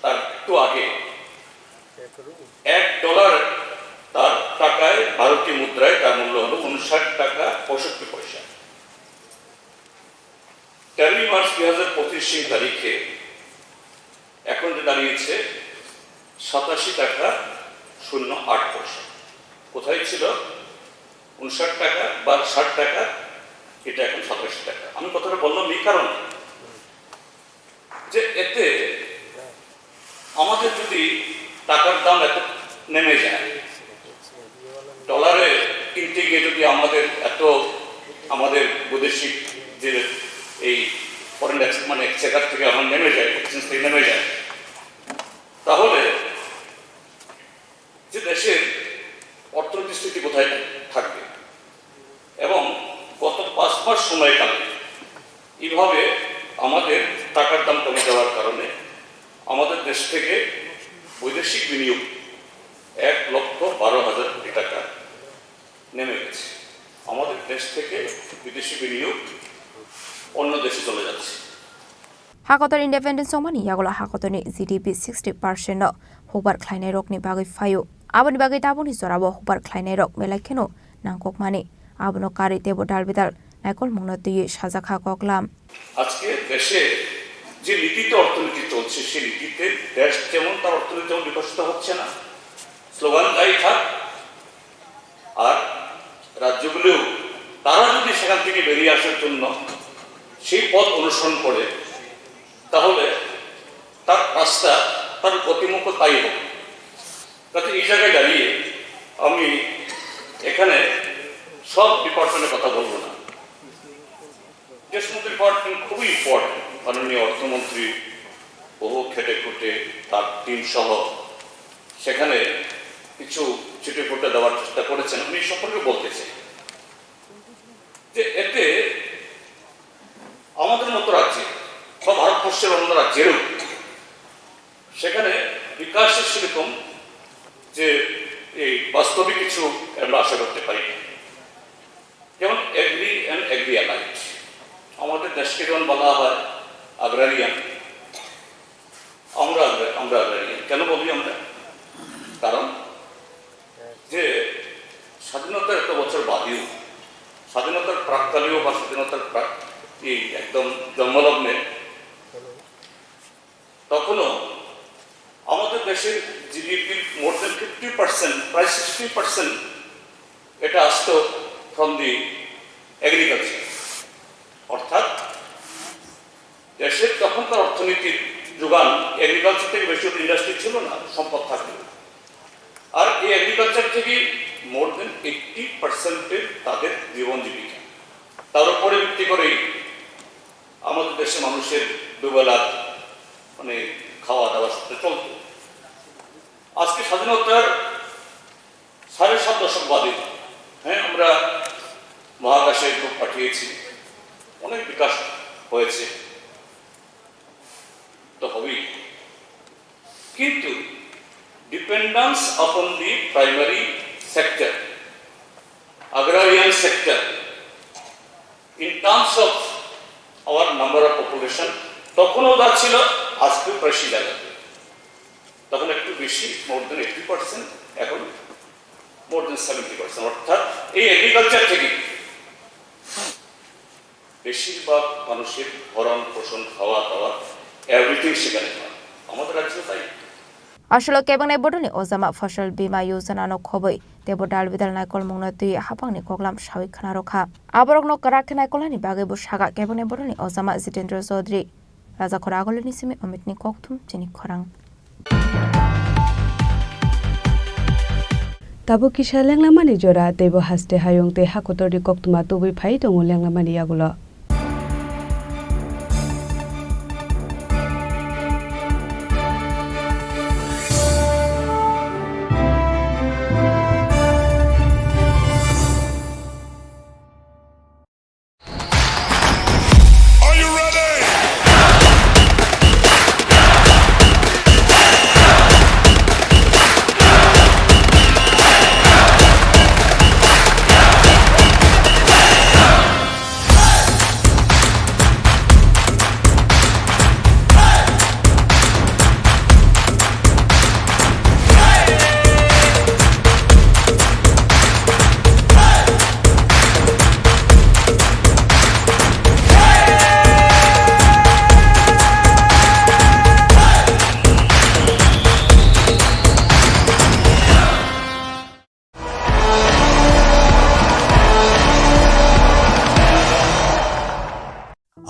তার একটু আগে এক ডলার তার টাকায়, ভারতীয় মুদ্রায় তার মূল্য হলো উনষাট টাকা পঁয়ষট্টি পয়সা। তেরোই মার্চ দুই হাজার পঁচিশ ইং তারিখে এখন যে দাঁড়িয়েছে সাতাশি টাকা শূন্য আট পয়সা। কোথায় ছিল উনষাট টাকা বা ষাট টাকা, এটা এখন সাতাশি টাকা। আমি কথাটা বললাম এই কারণে যে এতে আমাদের যদি টাকার দাম এত নেমে যায়, ডলারে কিনতে গিয়ে যদি আমাদের এত, আমাদের বৈদেশিক যে এই ফরেন মানে এক্সচেঞ্জ থেকে আমার নেমে যায়, এক্সচেঞ্জ থেকে নেমে যায়, তাহলে যে দেশের অর্থনৈতিক স্থিতি কোথায় থাকবে? এবং গত পাঁচ মাস সময়কালে এইভাবে আমাদের টাকার দাম কমে যাওয়ার কারণে আমাদের দেশ থেকে বৈদেশিক বিনিয়োগ এক লক্ষ বারো হাজার কোটি টাকা নেমে গেছে। আমাদের দেশ থেকে বিদেশি বিনিয়োগ অন্য দেশে চলে যাচ্ছে। Hakotor independence wngmani yagulo hakotorni G D P sixty percent no hukbar khlainairokni bagwi phaio. Aboni bagwi tabukni jorao hukbar khlainairok belai kheno nangkukmani. Abono karwi teibo dalbidal naikolmungno twiwi sajakha koklam. আজকে দেশে যে নীতিতে অর্থনীতি চলছে, সেই নীতিতে দেশ যেমন তার অর্থনীতি তেমন বিকশিত হচ্ছে না। স্লোগান তাই থাক, আর রাজ্যগুলিও তারা যদি সেখান থেকে বেরিয়ে আসার জন্য সেই পথ অনুসরণ করে, তাহলে তার রাস্তা, তার গতিমুখ তাই হবে। কাজে এই জায়গায় দাঁড়িয়ে আমি এখানে সব ডিপার্টমেন্টের কথা বলবো না। যে সমস্ত ডিপার্টমেন্ট খুবই ইম্পর্টেন্ট, মাননীয় অর্থমন্ত্রী বহু খেটে খুঁটে তার টিম সহ সেখানে কিছু ছিটে ফোটে দেওয়ার চেষ্টা করেছেন, আমি এই সম্পর্কে বলতে চাই যে এতে আমাদের মতো রাজ্যে বা ভারতবর্ষের অন্য রাজ্যেরও সেখানে বিকাশের সেরকম যে এই বাস্তবিক কিছু আমরা আশা করতে পারি না। যেমন এগ্রি অ্যান্ড এগ্রি অ্যালাইড, আমাদের দেশকে যেমন বলা হয় আগ্রারিয়ান, আমরা আগ্রা- আমরা আগ্রারিয়ান কেন বলি আমরা? কারণ যে স্বাধীনতার এত বছর বাদেও, স্বাধীনতার প্রাক্কালেও বা স্বাধীনতার প্রাক- এই একদম জন্মলগ্নে তখনও আমাদের দেশের জিডিপির মোর দেন ফিফটি পার্সেন্ট, প্রায় সিক্সটি পার্সেন্ট এটা আসতো ফ্রম দি এগ্রিকালচার। অর্থাৎ দেশের তখনকার অর্থনীতির যোগান এগ্রিকালচার থেকে বেশি ইন্ডাস্ট্রি ছিল না, সম্পদ থাকলেও। আর এই এগ্রিকালচার থেকে মোর দেন এইটটি পার্সেন্টের তাদের জীবন জীবিকা। তার উপরে ভিত্তি করেই আমাদের দেশে মানুষের দুবেলা মানে খাওয়া দাওয়া সাথে চলতো। আজকে স্বাধীনতার সাড়ে সাত দশক বাদে, হ্যাঁ, আমরা মহাকাশে লোক পাঠিয়েছি, অনেক বিকাশ হয়েছে, তো হবেই। কিন্তু dependence upon the primary sector, agrarian sector, in terms of our number of population, তখনও যা ছিল, আজকেও প্রায় সেই জায়গাতে। তখন একটু বেশি, মোর দেন এইটটি পার্সেন্ট, এখন মোর দেন সেভেন্টি পার্সেন্ট। অর্থাৎ এই এগ্রিকালচার থেকে বেশিরভাগ মানুষের ভরণ পোষণ, খাওয়া দাওয়া, এভরিথিং সেখানে হয়। আমাদের রাজ্যেও তাই। Aswk kebengni bodolni ojama Fasal Bima Yojana no khobwi teibo dalbidal naikolmungno twi haphangni koklam sawi khna rwkha. Aborokno kwrak khe naikolnani bagwi bo sakha kebengni bodolni ojama Jitendra Chaudhary. Rajakhor Agulini simi Omitni kokthum chini khorang. Tabuk kisa lenglamani jora, teibo haste hayung tei hakotorni koktwma tubui phai tongo lenglamani yagulo. Are you ready?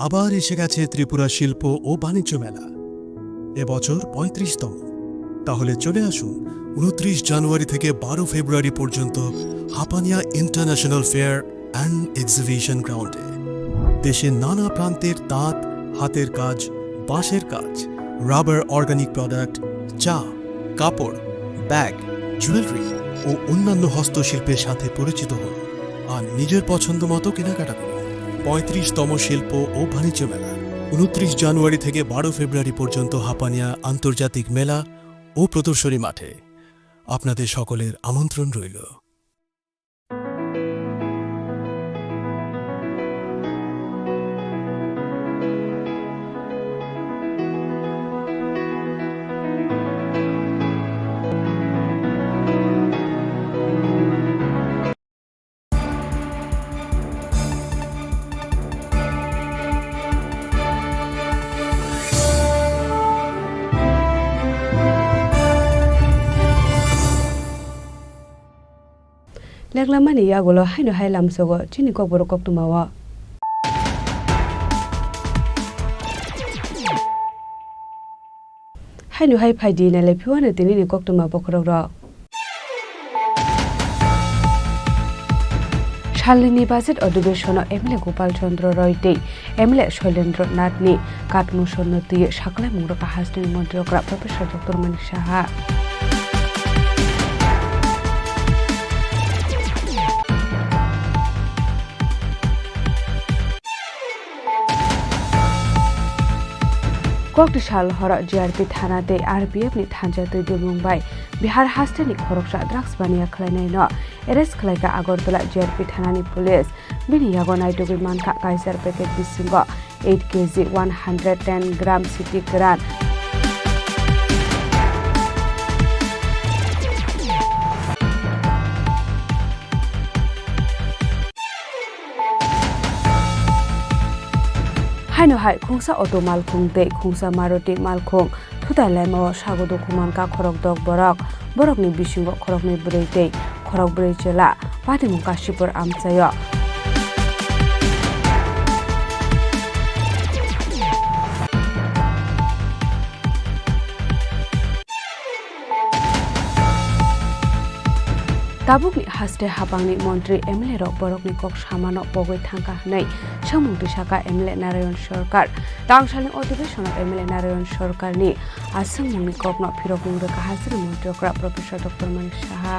আবার এসে গেছে ত্রিপুরা শিল্প ও বাণিজ্য মেলা, এবছর পঁয়ত্রিশতম। তাহলে চলে আসুন উনত্রিশ জানুয়ারি থেকে বারো ফেব্রুয়ারি পর্যন্ত Hapania international fair and exhibition গ্রাউন্ডে। দেশের নানা প্রান্তের তাঁত, হাতের কাজ, বাঁশের কাজ, রাবার, অর্গানিক প্রোডাক্ট, চা, কাপড়, ব্যাগ, জুয়েলারি ও অন্যান্য হস্তশিল্পের সাথে পরিচিত হন আর নিজের পছন্দ মতো কেনাকাটা করুন। পঁয়ত্রিশতম শিল্প ও বাণিজ্য মেলা, উনত্রিশ জানুয়ারি থেকে বারো ফেব্রুয়ারি পর্যন্ত হাপানিয়া আন্তর্জাতিক মেলা ও প্রদর্শনী মাঠে। আপনাদের সকলের আমন্ত্রণ রইল। Leklamani yagulo haino hai lamsogo chini kokborok koktwmao. Haino hai phaidi nailai phiwano tinini koktwma bokhorokrok. Salnini budget adhibeshon-o M L A Gopal Chandra Roy tei M L A Shailendra Nath ni katmusorno twiwi saklaimung rwkha hasteni montri okra Professor Doctor Manik Saha. Kokti sal horo G R P thana tei R P F ni thansa twi dulmung bai Bihar hasteni khoroksa drugs baniya khlainaino arrest khlaikha Agartala G R P thanani police. Bini yago naitugwi mankha kaisa packet bisingo eight K G one hundred ten gram siti kwran. Haino hai khungsa auto malkhung tei khungsa Maruti malkhung thutai laimao sago dukhu mankha khorokdok borok. Borokni bisingo khoroknwi bwrwi tei khorokbrwi chwla patimung Kashipur amchaio. Tabukni haste hapangni montri M L A rok borokni kok samano pogwi thangkha hwnwi swngmung twisakha M L A Narayan Sarkar. Tangsalni odhibeshonno M L A Narayan Sarkarni a swngmungni kokno phirokmung rwkha hasteni montri okra Professor Doctor Manik Saha.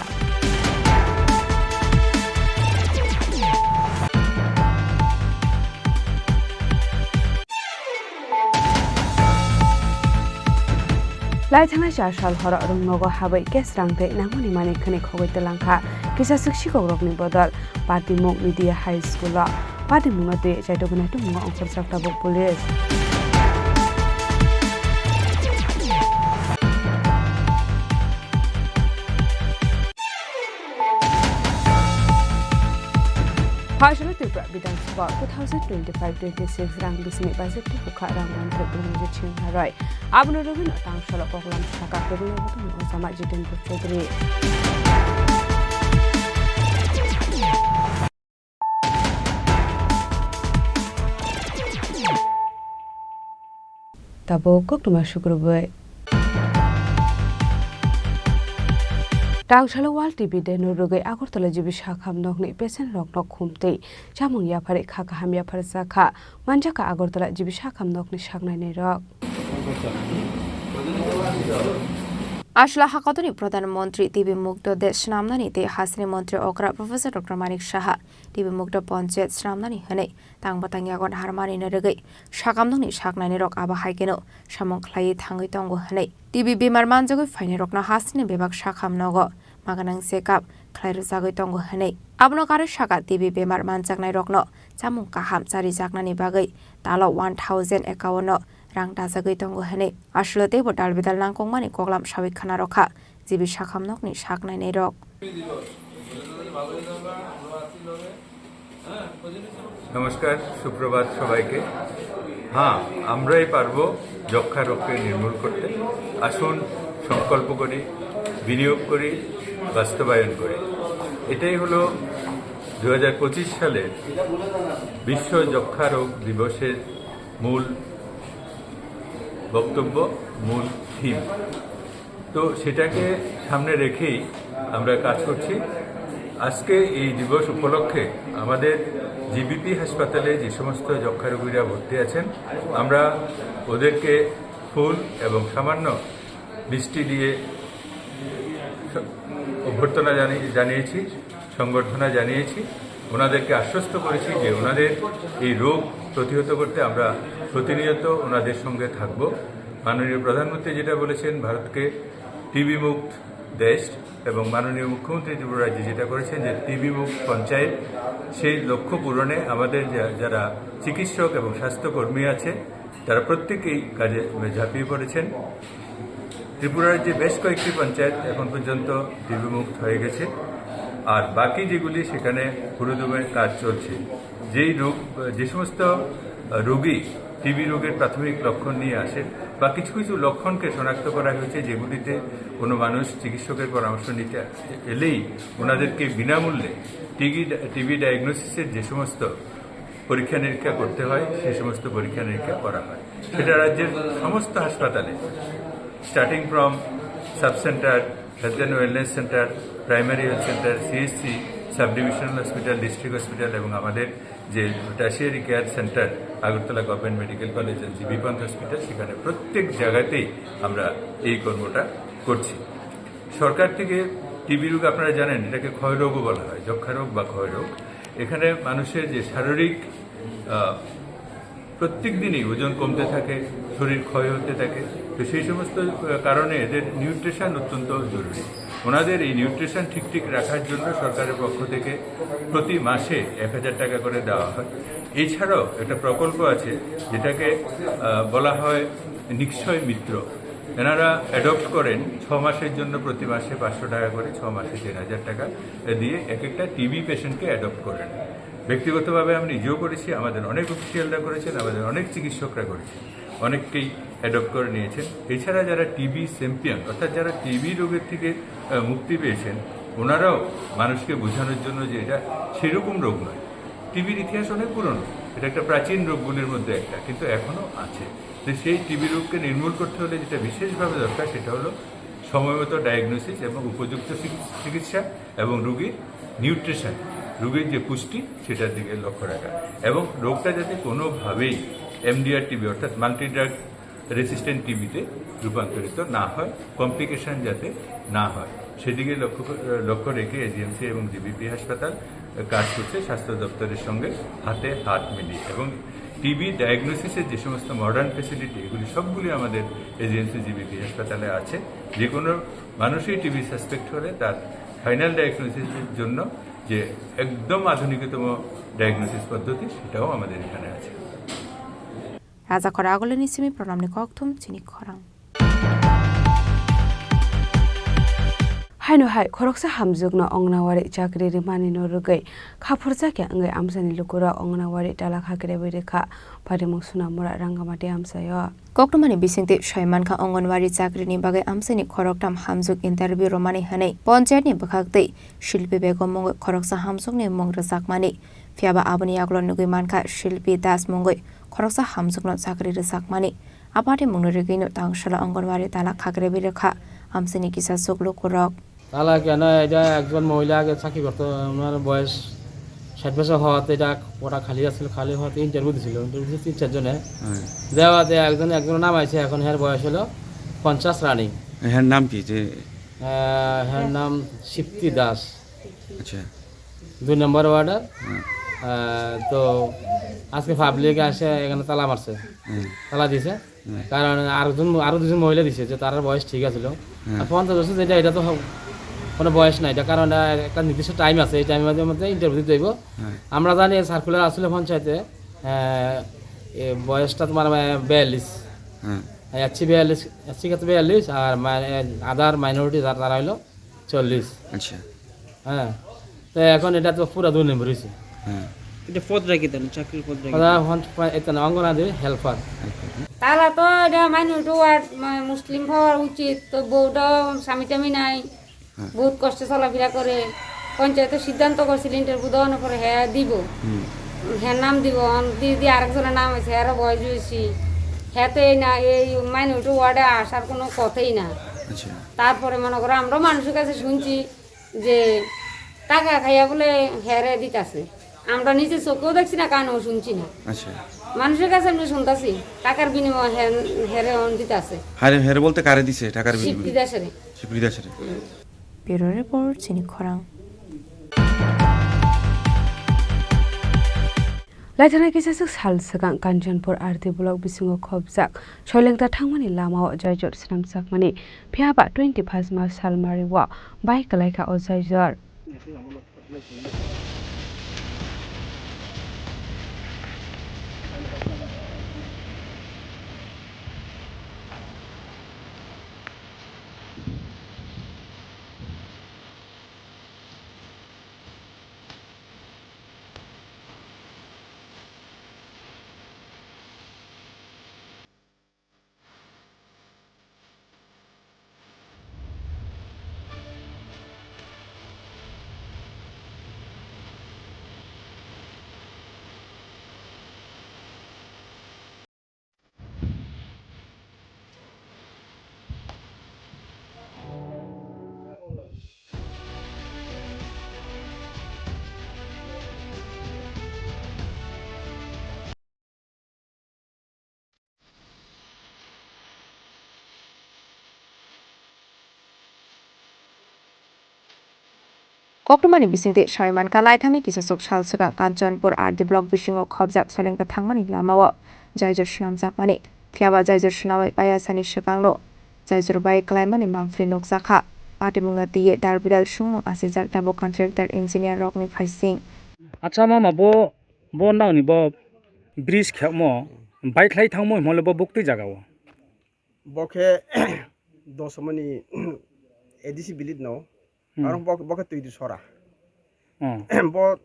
Lai thangnai char sal horo rwngnogo habwi cash rang tei nangmani manwi khwnwi khogwi twlangkha kisa swk sikokrokni bodol Patimung Media High School-o. Patimungno twi chaitugwi naitukmungo ongkhorjak tabuk police. Phaisalo Tripura Bidhan Sabha two thousand twenty-five twenty-six rang bisini budget tei bwkha rang mantri Pranajit Singha Roy. Abono rwgwino tang salo koklam saka tebwino bwtwmung Osama Jitendra Chaudhary. Tabuk koktwma sukrubwi. Tangsalo World T B Day no rwgwi Agartala G B Sakham nokni patient rokno khum tei chamung yapharwi kha kaham yapharjakha, manjakha Agartala G B Sakham nokni saknainai rok. Aswla hakotoni Pradhan Mantri T B Mukto de swnamnani tei hasteni Mantri okra Professor Doctor Manik Saha T B Mukto Panchayat swnamnani hwnwi tang bwtang yago naharmani no rwgwi sakamnokni saknainai rok abo hai kheno samung khlaiwi thangwi tongo hwnwi T B bemar manjagwi phainai rokno hasteni bebak sakham nogo maganang check up khlai rwjagwi tongo hwnwi. Abono karwi saka T B bemar manjaknai rokno chamung kaham charijaknani bagwi talo one thousand account no rang dajagwi tongo hwnwi. Aswlo teibo dal bidal nangkukmani koklam sawi khna rwkha G B sakham nokni saknainai rok. নমস্কার, সুপ্রভাত সবাইকে। হ্যাঁ, আমরাই পারবো যক্ষা রোগকে নির্মূল করতে। আসুন, সংকল্প করি, বিনিয়োগ করি, বাস্তবায়ন করি। এটাই হলো দু হাজার পঁচিশ সালের বিশ্ব যক্ষা রোগ দিবসের মূল বক্তব্য, মূল থিম। তো সেটাকে সামনে রেখেই আমরা কাজ করছি। আজকে এই দিবস উপলক্ষে আমাদের জিবিপি হাসপাতালে যে সমস্ত যক্ষা রোগীরা ভর্তি আছেন, আমরা ওদেরকে ফুল এবং সামান্য মিষ্টি দিয়ে অভ্যর্থনা জানি-, জানিয়েছি, সংবর্ধনা জানিয়েছি। ওনাদেরকে আশ্বস্ত করেছি যে ওনাদের এই রোগ প্রতিহত করতে আমরা প্রতিনিয়ত ওনাদের সঙ্গে থাকব। মাননীয় প্রধানমন্ত্রী যেটা বলেছেন, ভারতকে টিবি মুক্ত দেশ, এবং মাননীয় মুখ্যমন্ত্রী ত্রিপুরা রাজ্যে যেটা করেছেন যে টিবি মুক্ত পঞ্চায়েত, সেই লক্ষ্য পূরণে আমাদের যা-, যারা চিকিৎসক এবং স্বাস্থ্যকর্মী আছে, তারা প্রত্যেকেই কাজে ঝাঁপিয়ে পড়েছেন। ত্রিপুরা রাজ্যে বেশ কয়েকটি পঞ্চায়েত এখন পর্যন্ত টিবি মুক্ত হয়ে গেছে, আর বাকি যেগুলি, সেখানে পুরোদমে কাজ চলছে। যেই রোগ, যে সমস্ত রোগী টিবি রোগের প্রাথমিক লক্ষণ নিয়ে আসেন বা কিছু কিছু লক্ষণকে শনাক্ত করা হয়েছে, যেগুলিতে কোনো মানুষ চিকিৎসকের পরামর্শ নিতে এলেই ওনাদেরকে বিনামূল্যে টিবি, টিবি ডায়াগনোসিসের যে সমস্ত পরীক্ষা নিরীক্ষা করতে হয়, সেই সমস্ত পরীক্ষা নিরীক্ষা করা হয়। সেটা রাজ্যের সমস্ত হাসপাতালে, starting from sub center, health and wellness center, primary health center, CHC, sub divisional hospital, district hospital এবং আমাদের যে tertiary care centre, Agartala government medical college and G B Pant hospital, সেখানে প্রত্যেক জায়গাতেই আমরা এই কর্মটা করছি। সরকার থেকে টিবি রোগ, আপনারা জানেন, এটাকে ক্ষয় রোগও বলা হয়, যক্ষা রোগ বা ক্ষয় রোগ। এখানে মানুষের যে শারীরিক, আহ, প্রত্যেক দিনই ওজন কমতে থাকে, শরীর ক্ষয় হতে থাকে। তো সেই সমস্ত, আহ, কারণে এদের নিউট্রিশন অত্যন্ত জরুরি। ওনাদের এই নিউট্রিশন ঠিক ঠিক রাখার জন্য সরকারের পক্ষ থেকে প্রতি মাসে এক হাজার টাকা করে দেওয়া হয়। এছাড়াও একটা প্রকল্প আছে, যেটাকে, আহ, বলা হয় নিক্ষয় মিত্র। এনারা অ্যাডপ্ট করেন ছ মাসের জন্য, প্রতি মাসে পাঁচশো টাকা করে, ছ মাসে দেড় হাজার টাকা দিয়ে এক একটা টিবি পেশেন্টকে অ্যাডপ্ট করেন। ব্যক্তিগতভাবে আমি নিজেও করেছি, আমাদের অনেক অফিসিয়ালরা করেছেন, আমাদের অনেক চিকিৎসকরা করেছেন, অনেকেই অ্যাডপ্ট করে নিয়েছেন। এছাড়া যারা টিবি চ্যাম্পিয়ন, অর্থাৎ যারা টিবি রোগের থেকে, আহ, মুক্তি পেয়েছেন, ওনারাও মানুষকে বোঝানোর জন্য যে এটা সেরকম রোগ নয়। টিবির ইতিহাস অনেক পুরনো, এটা একটা প্রাচীন রোগগুলির মধ্যে একটা, কিন্তু এখনও আছে। তো সেই টিবি রোগকে নির্মূল করতে হলে যেটা বিশেষভাবে দরকার, সেটা হলো সময় মতো ডায়াগনোসিস এবং উপযুক্ত চিকিৎ-, চিকিৎসা এবং রোগীর নিউট্রিশন, রোগীর যে পুষ্টি, সেটার দিকে লক্ষ্য রাখা এবং রোগটা যাতে কোনোভাবেই এমডিআর টিবি, অর্থাৎ মাল্টি ড্রাগ রেসিস্ট্যান্ট টিবিতে রূপান্তরিত না হয়, কমপ্লিকেশন যাতে না হয়, সেদিকে লক্ষ্য ক-, লক্ষ্য রেখে এজিএমসি এবং জিবিপি হাসপাতাল কাজ করছে স্বাস্থ্য দপ্তরের সঙ্গে হাতে হাত মিলিয়ে। এবং টিবি ডায়াগনোসিসের যে সমস্ত মডার্ন ফেসিলিটি, এগুলি সবগুলি আমাদের এজিএমসি জিবিপি হাসপাতালে আছে। যে কোনো মানুষই টিবি সাসপেক্ট হলে তার ফাইনাল ডায়াগনোসিসের জন্য যে একদম আধুনিকতম ডায়াগনোসিস পদ্ধতি, সেটাও আমাদের এখানে আছে। Raja khoro agulini simi pranamni kokthum chini khorang. Haino hai khoroksa hamjwkno ongnawari chakri rwmani no rwgwi khaphurjakya wngwi amchaini lukurok ongnawari tala khakrewi rwkha. Parimung Sunamura Rangamati amchaio. Koktwmani bisingtwi soi mankha, Anganwadi chakrini bagwi amchaini khoroktham hamjwk interview rwmani hwnwi ponchayatni bwkhaktwi Shilpi Begum mungwi khoroksa hamjwkni mung rwjakmani. Phiyaba aboni yagulo nugwi mankha Shilpi Das mungwi khoroksa hamjwkno chakri rwjakmani. Aboni mungni rwgwino tangsalo Anganwadi tala khakrewi rwkha amchaini kisa chuklukurok. তাহলে কেন এটা একজন মহিলা আগে চাকরি করতো, ওনার বয়স ষাট বছর হওয়াতে এটা কোটা খালি আছিল, খালি হওয়াতে ইন্টারভিউ দিছিল, ইন্টারভিউ দিছিল তিন চারজনে। হ্যাঁ। দেওয়াতে একজন, একজনের নাম আইছে, এখন এর বয়স হলো পঞ্চাশ রানিং। এর নাম কি? যে আহ, এর নাম শিপ্তি দাস। আচ্ছা। দুই নম্বর ওয়ার্ডের। হ্যাঁ। আহ, তো আজকে পাবলিক আসে এখানে তালা মারছে, হ্যাঁ। তালা দিছে। হ্যাঁ। কারণ আরো জন, আরো দুজন মহিলা দিছে যে তার বয়স ঠিক আছিল। হ্যাঁ। আর পঞ্চাশ বছর যেটা, এটা তো হ-, কোনো বয়স নাই, এটা কারণ এটা একটা নির্দিষ্ট টাইম আছে, এই টাইমের মধ্যে, মধ্যে ইন্টারভিউ দিতে হইব। হ্যাঁ। আমরা জানি সার্কুলার আসলে পঞ্চায়েতে, আহ, এ বয়সটা তোমার, আহ, বিয়াল্লিশ। হ্যাঁ। এসসি বিয়াল্লিশ, এসসি কত বিয়াল্লিশ, আর মানে আদার মাইনরিটি যারা, তারা হইলো চল্লিশ। আচ্ছা। হ্যাঁ, তো এখন এটা তো পুরা দুই নম্বর হয়েছে। হ্যাঁ। এটা পদটা কি তাহলে? চাকরির পদটা কি? ওরা এখন পা-, এটা না, অঙ্গনাদি হেল্পার। তালা তো এটা মানুষ তো আর মা-, মুসলিম হওয়া উচিত, তো বউটাও স্বামী টামি নাই, হ্যাঁ। বহুত কষ্টে চলাফেরা করে। পঞ্চায়েতে সিদ্ধান্ত করছিল ইন্টারভিউ দেওয়ানোর পরে হ্যাঁ দিব। হুম। হ্যাঁ, নাম দিব, অন দি দি আরেকজনের নাম আছে, হ্যাঁ, বয়স হয়েছি। হ্যাঁ, তো এই না, এই মাইনরিটি ওয়ার্ডে আসার কোনো কথাই না। আচ্ছা। তারপরে মনে করো, আমরা মানুষের কাছে শুনছি যে টাকা খাইয়া বলে হেরে দিতাছে। আমরা নিজে চোখেও দেখছি না, কানেও শুনছি না। আচ্ছা। মানুষের কাছে আমরা শুনতাছি, টাকার বিনিময়ে হেন-, হেরে অন দিতাছে। হারে, হেরে বলতে কারে দিছে টাকার বিনিময়ে? শিবপ্রিয়া দাসেরে। শিবপ্রিয়া দাসেরে। হুম। Bureau Report, Chini Khorang. Laithana kisa swk sal swkang Kanchanpur R D block bisingo khobjak soilengta thangmani lamao jaijor swnamjakmani, phiya ba twenty-first March salmari o bai kwlaikha o jaijor. Koktwmani bisingtwi saimankha, laithangni kisaswk sal swkang Kanchanpur R D block bisingo khobjak soilengta thangmani lamao jaijor swnamjakmani. Phiyaba jaijor swnamwi paiya sani swkangno jaijor bai kwlaimani mangpili nukjakha. Patimungno twiwi dalbidal swngmung asijak tabuk contractor engineer rokni phaising. Acha mama, bo, bo nangni bo bridge khemo baikhlai thangmo himole bo buktwi jagao. Bo khe Dosomani A D C village no. Hmm. Aro bo, bo khe Twidisora. Hmm. Bo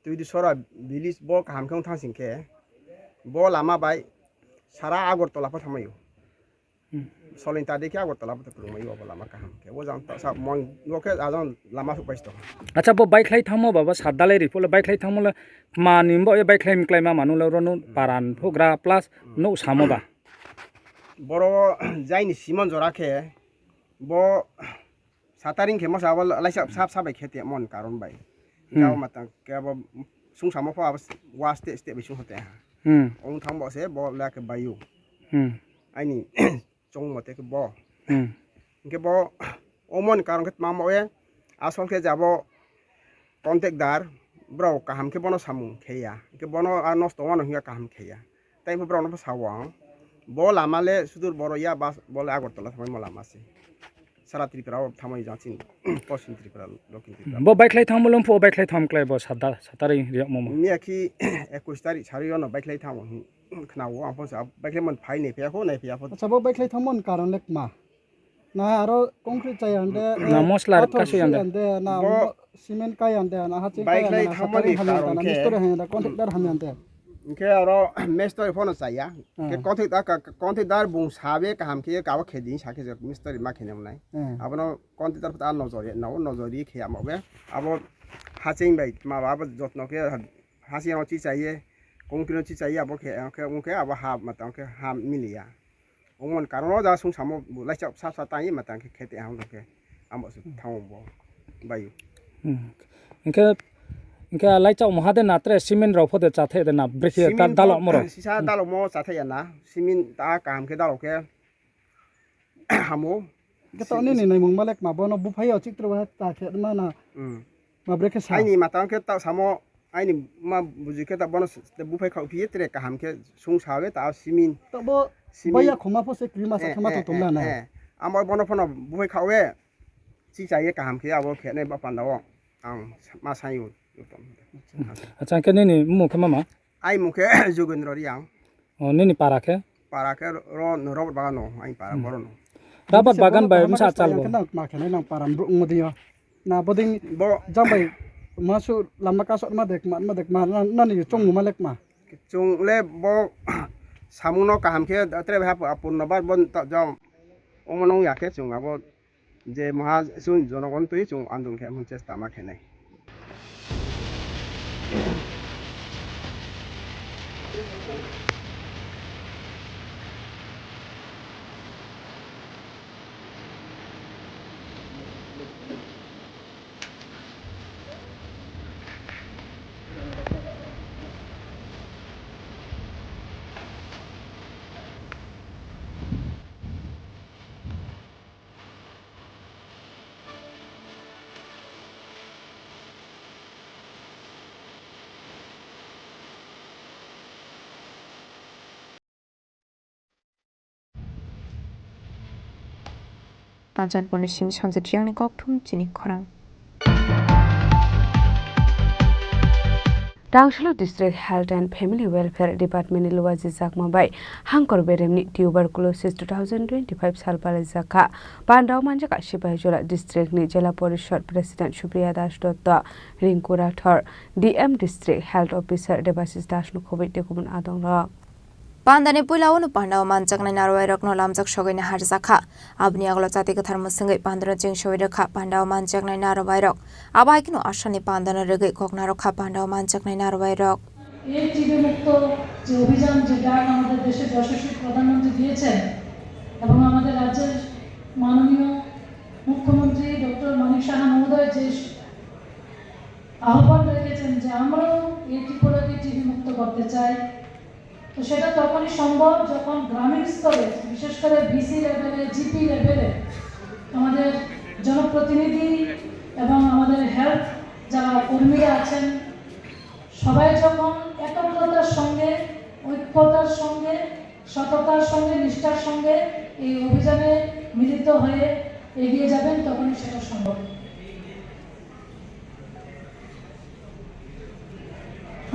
Twidisora village bo kaham khe wng thang sing khe bo lama bai sara Agartala pha thangmaio. Hmm. Solin ta de khe Agartala pha kwrwngmaio bo lama kaham khe. Bo jang ta sa mon bo khe ajang lama suk bai sto. Acha, bo baikhlai thangmo baba sadalai ripole baikhlai thangmo le mani bo e baikhlai mklai ma manu le rono Hmm. paran phugra plus Hmm. no samo ba. Boro jaini simon jora khe bo sataring khe masa abo laisa sap sap bai khe te mon karon bai. Hmm. Jao matang khe abo sung samo pho abo was te ste bai sung hote ha. Hmm. Ong thang bo se bo la khe bayu. Hmm. Aini chong mote khe bo. Hmm. Hingke bo omoni karon khe tma mo e asol khe jabo contact dar borok kaham khe bono samung khe ya. Hingke bono a nosto wano hingya kaham khe ya. Tai bo borok no bo sao ang. Bo lama le sudur boro ya bas bo le Agartala thamai mo lama se. Sara Tripura o thamai jang chini Poschim Tripura, Dokhin Tripura. Bo baikhlai thangmo lom pho baikhlai tham klai bo sada satari riyok momo. Miya khi ekush tarik sari yono baikhlai thamo. Khna o ang pho sa baikhlai mon phai nei phiya kho nei phiya kho. Acha bo baikhlai thangmo ni karon le kma. Na aro concrete chai ande, Na eh, mosla pathor kasu si ande. ande, na Bo mo-, cement kai ande, na haching kai ande, Baikhlai na thangmani satari hamya karon ande, na khe mistri hamya ande, contractor hamya ande. Hingke aro mistri phono chaya. Hingke Hmm. contractor ka, contractor bung sabe kaham khe kabo khe din sa khe je mistri ma khe nem nai. Hmm. Abono contractor pho ta nojor ye, no nojor ye khe amo be. Abo haching bai ma ba abo jotno khe haching ro chi chaiye, concrete ro chi chaiye abo khe, khe, khe abo ha matang khe ha miliya. Ongmon karon o jaga sung samo bo laisa sa sa tang ma tang khe khete ang khe amo se thango bo bai. Hmm. Hingkhe, hingkhe a laisa mo hade na tre cement rok phode chathe de na brekhe ta Cement dalok bo moro. Sisa dalok mo chathe ya na cement ta kaham khe dalok khe hamo. Hingkhe to nini naimung malek ma bono buphai o chiktra bo ta khe ma na. Hmm. Ma brekhe sa. Aini matang khe ta samo aini ma buji khe ta bono s-, buphai khao phiye tere kaham khe sung sa be ta simin. To bo simin. Baya khoma pho se krima sa Eh, khama eh, to tumla eh, na. eh. Amo bono phono buphai khao we. Chi cha ye kaham khe abo khe nai ba panda o. Ang ma sai o. Acha, hingkhe nini mung khe mama? Ai mung khe Jogendra Riang. O, nini para khe? Para khe ro, no, Robert Bagan no, ai para Hmm. boro no. Rubber Bisi bagan bono bai kaham bwsa khe achal bo. Nang ma khe nai nang para bro mo diyo. Na boding Bo jang bai masu lama kasok ma dek ma, ma dek ma, na, nani chong ma lek ma. Chung le bo samung no kaham khe tre bai hap apun no bar bon ta jong. Omo nong ya khe chung abo je maha chung jonogon twi chung andung khe mun chesta ma khe nai. Kanchanpurni simi Sanjay Riyangni kokthum chini khorang. Tangsalo District Health and Family Welfare Department ni luwaji jakma bai hangkor beremni tuberculosis two thousand twenty-five sal palaijak kha. Pandao manjak Sipahijola District ni Jela Porishod President Supriya Das Dotto, Rinku Rathor, D M District Health Officer Debashis Das no khobwi tei kubun adongrok. Pandani puila o no pandao manjaknai narwai rokno lamjak sogwi naharjak kha. Aboni yagulo chati kwthar mwswngwi pandano cheng sogwi rwkha pandao manjaknai narwai rok. Abo hai kheno asani pandano rwgwi kok narwkha pandao manjaknai narwai rok. এই টিবি মুক্ত যে অভিযান, যে ডাক আমাদের দেশের যশস্বী প্রধানমন্ত্রী দিয়েছেন এবং আমাদের রাজ্যের মাননীয় মুখ্যমন্ত্রী ডক্টর মানিক সাহা মহোদয় যে আহ্বান রেখেছেন যে আমরাও এই ত্রিপুরাকে টিবি মুক্ত করতে চাই, তো সেটা তখনই সম্ভব যখন গ্রামীণ স্তরে, বিশেষ করে ভিসি লেভেলে, জিপি লেভেলে আমাদের জনপ্রতিনিধি এবং আমাদের হেলথ যারা কর্মীরা আছেন, সবাই যখন একাগ্রতার সঙ্গে, ঐক্যতার সঙ্গে, সততার সঙ্গে, নিষ্ঠার সঙ্গে এই অভিযানে মিলিত হয়ে এগিয়ে যাবেন, তখনই সেটা সম্ভব।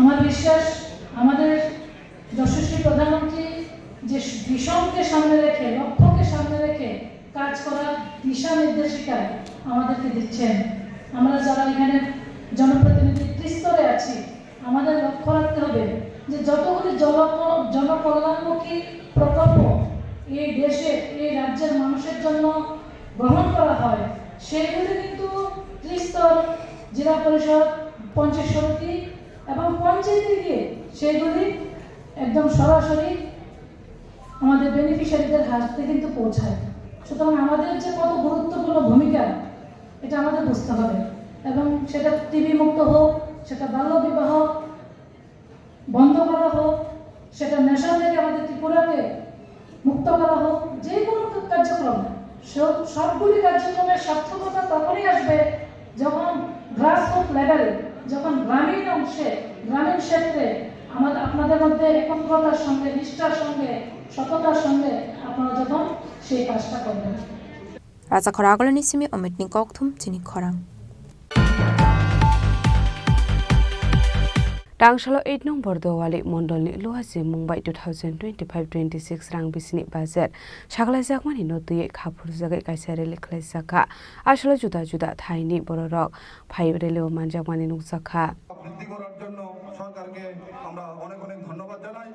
আমার বিশ্বাস, আমাদের যশস্বী প্রধানমন্ত্রী যে ভিশনকে সামনে রেখে, লক্ষ্যকে সামনে রেখে কাজ করার দিশা নির্দেশিকা আমাদেরকে দিচ্ছেন। আমরা যারা এখানে জনপ্রতিনিধি ত্রিস্তরে আছি, আমাদের লক্ষ্য রাখতে হবে যে যতগুলি জনক-, জনকল্যাণমুখী প্রকল্প এই দেশে, এই রাজ্যের মানুষের জন্য গ্রহণ করা হয়, সেগুলি কিন্তু ত্রিস্তর, জেলা পরিষদ, পঞ্চায়েত সমিতি এবং পঞ্চায়েতে গিয়ে সেগুলি একদম সরাসরি আমাদের বেনিফিশিয়ারিদের হাতে কিন্তু পৌঁছায়। সুতরাং আমাদের যে কত গুরুত্বপূর্ণ ভূমিকা, এটা আমাদের বুঝতে হবে। এবং সেটা টিবি মুক্ত হোক, সেটা বাল্য বিবাহ বন্ধ করা হোক, সেটা নেশা থেকে আমাদের ত্রিপুরাকে মুক্ত করা হোক, যে কোনো কার্যক্রম, সব-, সবগুলি কার্যক্রমের সার্থকতা তখনই আসবে যখন গ্রাসরুট লেভেলে, যখন গ্রামীণ অংশে, গ্রামীণ ক্ষেত্রে আমাদের, আপনাদের মধ্যে একগ্রতার সঙ্গে, নিষ্ঠার সঙ্গে, সততার সঙ্গে আপনারা যখন সেই কাজটা করবেন। Rachakhor Aguloni simi Omitni kokthum chini khorang. Tangsalo eight nombor Dowali mondolni Luaji mungbai two thousand twenty-five twenty-six rang bisini budget saklaijakmani no twiwi kha phurjagwi kaisa rally khlaijakha. Aswkno juda juda thaini bororok phai rally o manjakmani nukjakha. বৃদ্ধি করার জন্য সরকারকে আমরা অনেক অনেক ধন্যবাদ জানাই।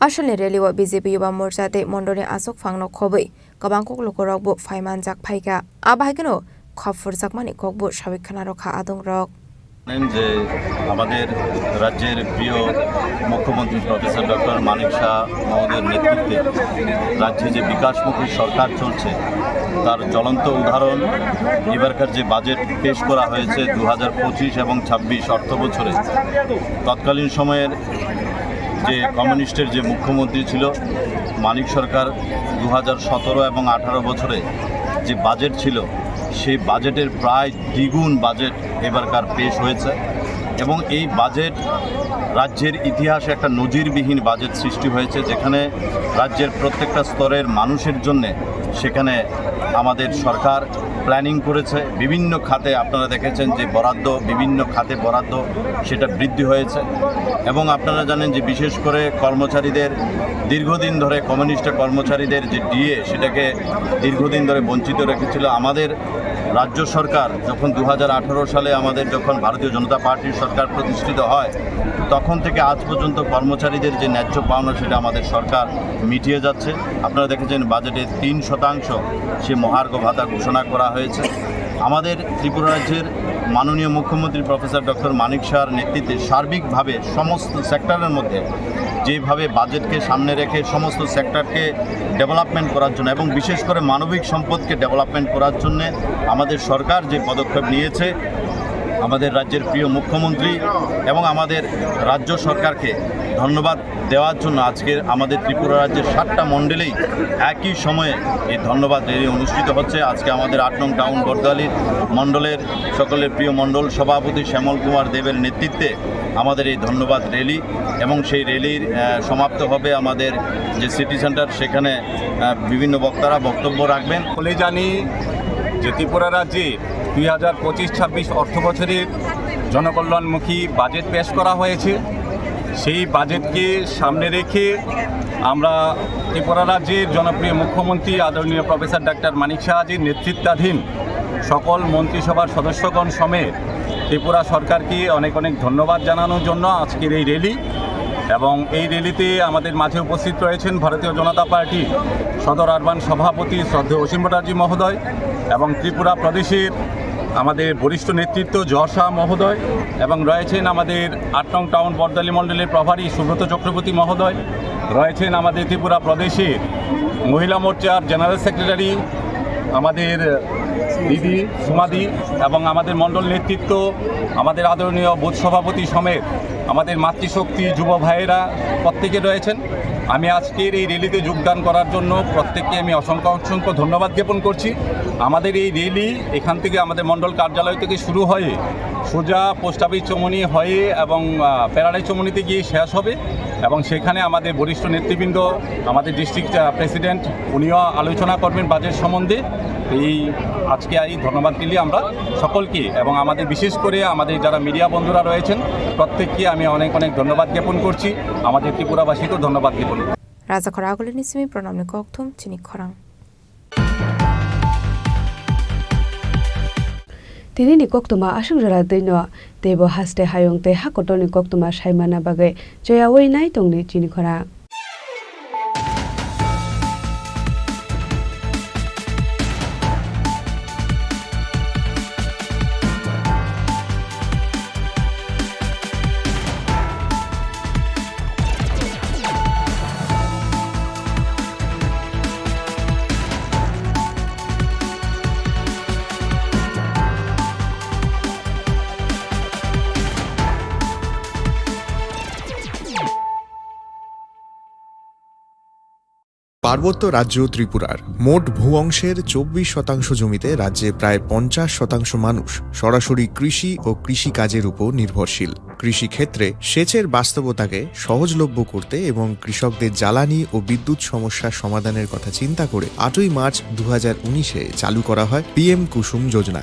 Aswkni rally o B J P Yuba Morcha tei mondolni aswk phangno khobwi kwbang kok lukurokbo phai manjak phaikha. Abo hai kheno kha phurjakmani kokbo sawi khna rwkha adongrok. জানেন যে আমাদের রাজ্যের প্রিয় মুখ্যমন্ত্রী প্রফেসর ডক্টর মানিক শাহ মহোদয়ের নেতৃত্বে রাজ্যে যে বিকাশমুখী সরকার চলছে, তার জ্বলন্ত উদাহরণ এবারকার যে বাজেট পেশ করা হয়েছে দু হাজার পঁচিশ এবং ছাব্বিশ অর্থ বছরে। তৎকালীন সময়ের যে কমিউনিস্টের যে মুখ্যমন্ত্রী ছিল মানিক সরকার, দু হাজার সতেরো এবং আঠারো বছরে যে বাজেট ছিল, সেই বাজেটের প্রায় দ্বিগুণ বাজেট এবারকার পেশ হয়েছে। এবং এই বাজেট রাজ্যের ইতিহাসে একটা নজিরবিহীন বাজেট সৃষ্টি হয়েছে, যেখানে রাজ্যের প্রত্যেকটা স্তরের মানুষের জন্যে সেখানে আমাদের সরকার প্ল্যানিং করেছে। বিভিন্ন খাতে আপনারা দেখেছেন যে বরাদ্দ, বিভিন্ন খাতে বরাদ্দ সেটা বৃদ্ধি হয়েছে। এবং আপনারা জানেন যে বিশেষ করে কর্মচারীদের, দীর্ঘদিন ধরে কমিউনিস্ট কর্মচারীদের যে ডিএ, সেটাকে দীর্ঘদিন ধরে বঞ্চিত রেখেছিল। আমাদের রাজ্য সরকার যখন দু হাজার আঠারো সালে আমাদের যখন ভারতীয় জনতা পার্টির সরকার প্রতিষ্ঠিত হয়, তখন থেকে আজ পর্যন্ত কর্মচারীদের যে ন্যায্য পাওনা, সেটা আমাদের সরকার মিটিয়ে যাচ্ছে। আপনারা দেখেছেন বাজেটে তিন শতাংশ সে মহার্ঘ ভাতা ঘোষণা করা হয়েছে। আমাদের ত্রিপুরা রাজ্যের মাননীয় মুখ্যমন্ত্রী প্রফেসর ডক্টর মানিক শাহর নেতৃত্বে সার্বিকভাবে সমস্ত সেক্টরের মধ্যে যেভাবে বাজেটকে সামনে রেখে সমস্ত সেক্টরকে ডেভেলপমেন্ট করার জন্য এবং বিশেষ করে মানবিক সম্পদকে ডেভেলপমেন্ট করার জন্য আমাদের সরকার যে পদক্ষেপ নিয়েছে, আমাদের রাজ্যের প্রিয় মুখ্যমন্ত্রী এবং আমাদের রাজ্য সরকারকে ধন্যবাদ দেওয়ার জন্য আজকে আমাদের ত্রিপুরা রাজ্যের সাতটা মণ্ডলেই একই সময়ে এই ধন্যবাদ র্যালি অনুষ্ঠিত হচ্ছে। আজকে আমাদের আট নং টাউন বটতলার মণ্ডলের সকলের প্রিয় মণ্ডল সভাপতি শ্যামল কুমার দেবের নেতৃত্বে আমাদের এই ধন্যবাদ র‍্যালি এবং সেই র‍্যালির, আহ, সমাপ্ত হবে আমাদের যে সিটি সেন্টার, সেখানে, আহ, বিভিন্ন বক্তারা বক্তব্য রাখবেন। সকলেই জানি যে ত্রিপুরা রাজ্যে দুই হাজার পঁচিশ ছাব্বিশ অর্থ বছরের জনকল্যাণমুখী বাজেট পেশ করা হয়েছে। সেই বাজেটকে সামনে রেখে আমরা ত্রিপুরা রাজ্যের জনপ্রিয় মুখ্যমন্ত্রী আদরণীয় প্রফেসর ডাক্তার মানিক সাহাজির নেতৃত্বাধীন সকল মন্ত্রিসভার সদস্যগণ সমেত ত্রিপুরা সরকারকে অনেক অনেক ধন্যবাদ জানানোর জন্য আজকের এই র‍্যালি। এবং এই র‍্যালিতে আমাদের মাঝে উপস্থিত রয়েছেন ভারতীয় জনতা পার্টি সদর আরবান সভাপতি শ্রদ্ধেয় অসীম ব্যানার্জি মহোদয় এবং ত্রিপুরা প্রদেশের আমাদের বরিষ্ঠ নেতৃত্ব জহর শাহ মহোদয় এবং রয়েছেন আমাদের আট নং টাউন বর্দালি মণ্ডলের প্রভারী সুব্রত চক্রবর্তী মহোদয়, রয়েছেন আমাদের ত্রিপুরা প্রদেশের মহিলা মোর্চার জেনারেল সেক্রেটারি আমাদের দিদি সুমাদি এবং আমাদের মণ্ডল নেতৃত্ব, আমাদের আদরণীয় বুথ সভাপতি সমেত আমাদের মাতৃশক্তি যুব ভাইয়েরা প্রত্যেকে রয়েছেন। আমি আজকের এই র‍্যালিতে যোগদান করার জন্য প্রত্যেককে আমি অসংখ্য অসংখ্য ধন্যবাদ জ্ঞাপন করছি। আমাদের এই র‍্যালি এখান থেকে আমাদের মণ্ডল কার্যালয় থেকে শুরু হয়ে সোজা পোস্ট অফিস চৌমুহনী হয়ে এবং, আহ, প্যারাডাইস চৌমুহনীতে গিয়ে শেষ হবে এবং সেখানে আমাদের বরিষ্ঠ নেতৃবৃন্দ, আমাদের ডিস্ট্রিক্ট, আহ, প্রেসিডেন্ট, উনিও আলোচনা করবেন বাজেট সম্বন্ধে। এই আজকে এই ধন্যবাদ দিলে আমরা সকলকে এবং আমাদের বিশেষ করে আমাদের যারা মিডিয়া বন্ধুরা রয়েছেন প্রত্যেককে আমি অনেক অনেক ধন্যবাদ জ্ঞাপন করছি, আমাদের ত্রিপুরাবাসীকেও ধন্যবাদ জ্ঞাপন করছি। Rajakhor agulini simi pranamni kokthum chini khorang. Tinini koktwma aswk jora twino teibo haste hayung tei hakotorni koktwma saimana bagwi choyaui nai tongdi chini khorang. পার্বত্য রাজ্য ত্রিপুরার মোট ভূ অংশের চব্বিশ শতাংশ জমিতে রাজ্যে প্রায় পঞ্চাশ শতাংশ মানুষ সরাসরি কৃষি ও কৃষিকাজের উপর নির্ভরশীল। কৃষিক্ষেত্রে সেচের বাস্তবতাকে সহজলভ্য করতে এবং কৃষকদের জ্বালানি ও বিদ্যুৎ সমস্যা সমাধানের কথা চিন্তা করে আটই মার্চ দু হাজার উনিশে চালু করা হয় পিএম কুসুম যোজনা,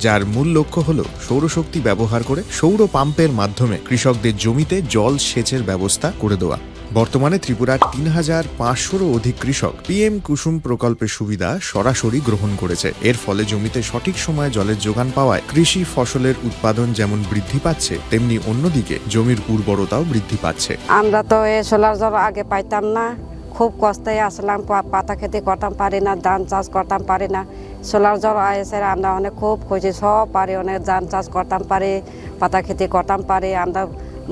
যার মূল লক্ষ্য হল সৌরশক্তি ব্যবহার করে সৌর পাম্পের মাধ্যমে কৃষকদের জমিতে জল সেচের ব্যবস্থা করে দেওয়া। বর্তমানে ত্রিপুরার তিন হাজার পাঁচশোরও অধিক কৃষক পিএম কুসুম প্রকল্পের সুবিধা সরাসরি গ্রহণ করেছে। এর ফলে জমিতে সঠিক সময়ে জলের যোগান পাওয়ায় কৃষি ফসলের উৎপাদন যেমন বৃদ্ধি পাচ্ছে, তেমনি অন্যদিকে জমির উর্বরতাও বৃদ্ধি পাচ্ছে। আমরা তো এই সোলার জল আগে পাইতাম না, খুব কষ্টে আসলাম, পা-, পাতা খেতে করতাম পারি না, ধান চাষ করতাম পারি না। সোলার জল এসে আমরা অনেক খুব খুশি, সব পারি, অনেক ধান চাষ করতাম পারি, পাতা খেতে করতাম পারি, আমরা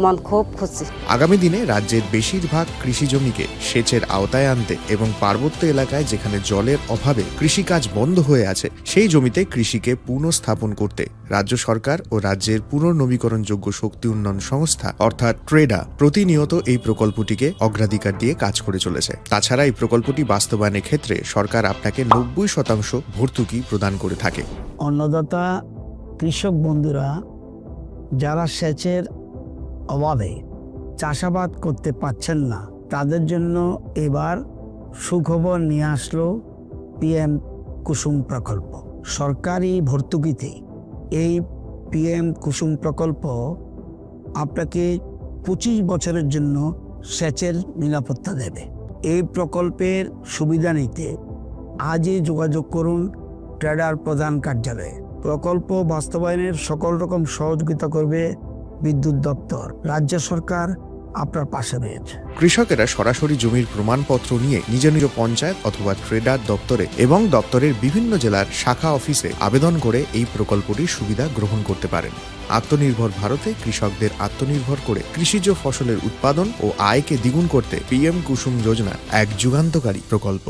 মন খুব খুশি। আগামী দিনে রাজ্যের বেশিরভাগ কৃষি জমিকে সেচের আওতায় আনতে এবং পার্বত্য এলাকায় যেখানে জলের অভাবে কৃষিকাজ বন্ধ হয়ে আছে, সেই জমিতে কৃষিকে পুনঃস্থাপন করতে রাজ্য সরকার ও রাজ্যের পুনর্নবীকরণযোগ্য শক্তি উন্নয়ন সংস্থা অর্থাৎ ট্রেডা প্রতিনিয়ত এই প্রকল্পটিকে অগ্রাধিকার দিয়ে কাজ করে চলেছে। তাছাড়া এই প্রকল্পটি বাস্তবায়নের ক্ষেত্রে সরকার আপনাকে নব্বই শতাংশ ভর্তুকি প্রদান করে থাকে। অন্নদাতা কৃষক বন্ধুরা যারা সেচের অভাবে চাষাবাদ করতে পারছেন না, তাদের জন্য এবার সুখবর নিয়ে আসলো পিএম কুসুম প্রকল্প। সরকারি ভর্তুকিতে এই পিএম কুসুম প্রকল্প আপনাকে পঁচিশ বছরের জন্য সেচের নিরাপত্তা দেবে। এই প্রকল্পের সুবিধা নিতে আজই যোগাযোগ করুন ট্রেডার প্রধান কার্যালয়ে। প্রকল্প বাস্তবায়নের সকল রকম সহযোগিতা করবে বিদ্যুৎ দপ্তর। রাজ্য সরকার আপনার পাশে রয়েছে। কৃষকেরা সরাসরি জমির প্রমাণপত্র নিয়ে নিজ নিজ পঞ্চায়েত অথবা ট্রেডার দপ্তরে এবং দপ্তরের বিভিন্ন জেলার শাখা অফিসে আবেদন করে এই প্রকল্পটির সুবিধা গ্রহণ করতে পারেন। আত্মনির্ভর ভারতে কৃষকদের আত্মনির্ভর করে কৃষিজ ফসলের উৎপাদন ও আয়কে দ্বিগুণ করতে পিএম কুসুম যোজনা এক যুগান্তকারী প্রকল্প।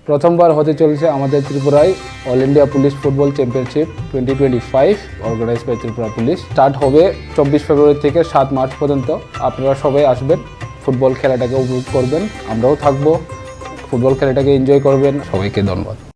প্রথমবার হতে চলেছে আমাদের ত্রিপুরায় All India Police Football Championship twenty twenty five, organise by Tripura Police. Start হবে চব্বিশ ফেব্রুয়ারি থেকে সাত মার্চ পর্যন্ত। আপনারা সবাই আসবেন, ফুটবল খেলাটাকে উপভোগ করবেন, আমরাও থাকবো, ফুটবল খেলাটাকে এনজয় করবেন। সবাইকে ধন্যবাদ।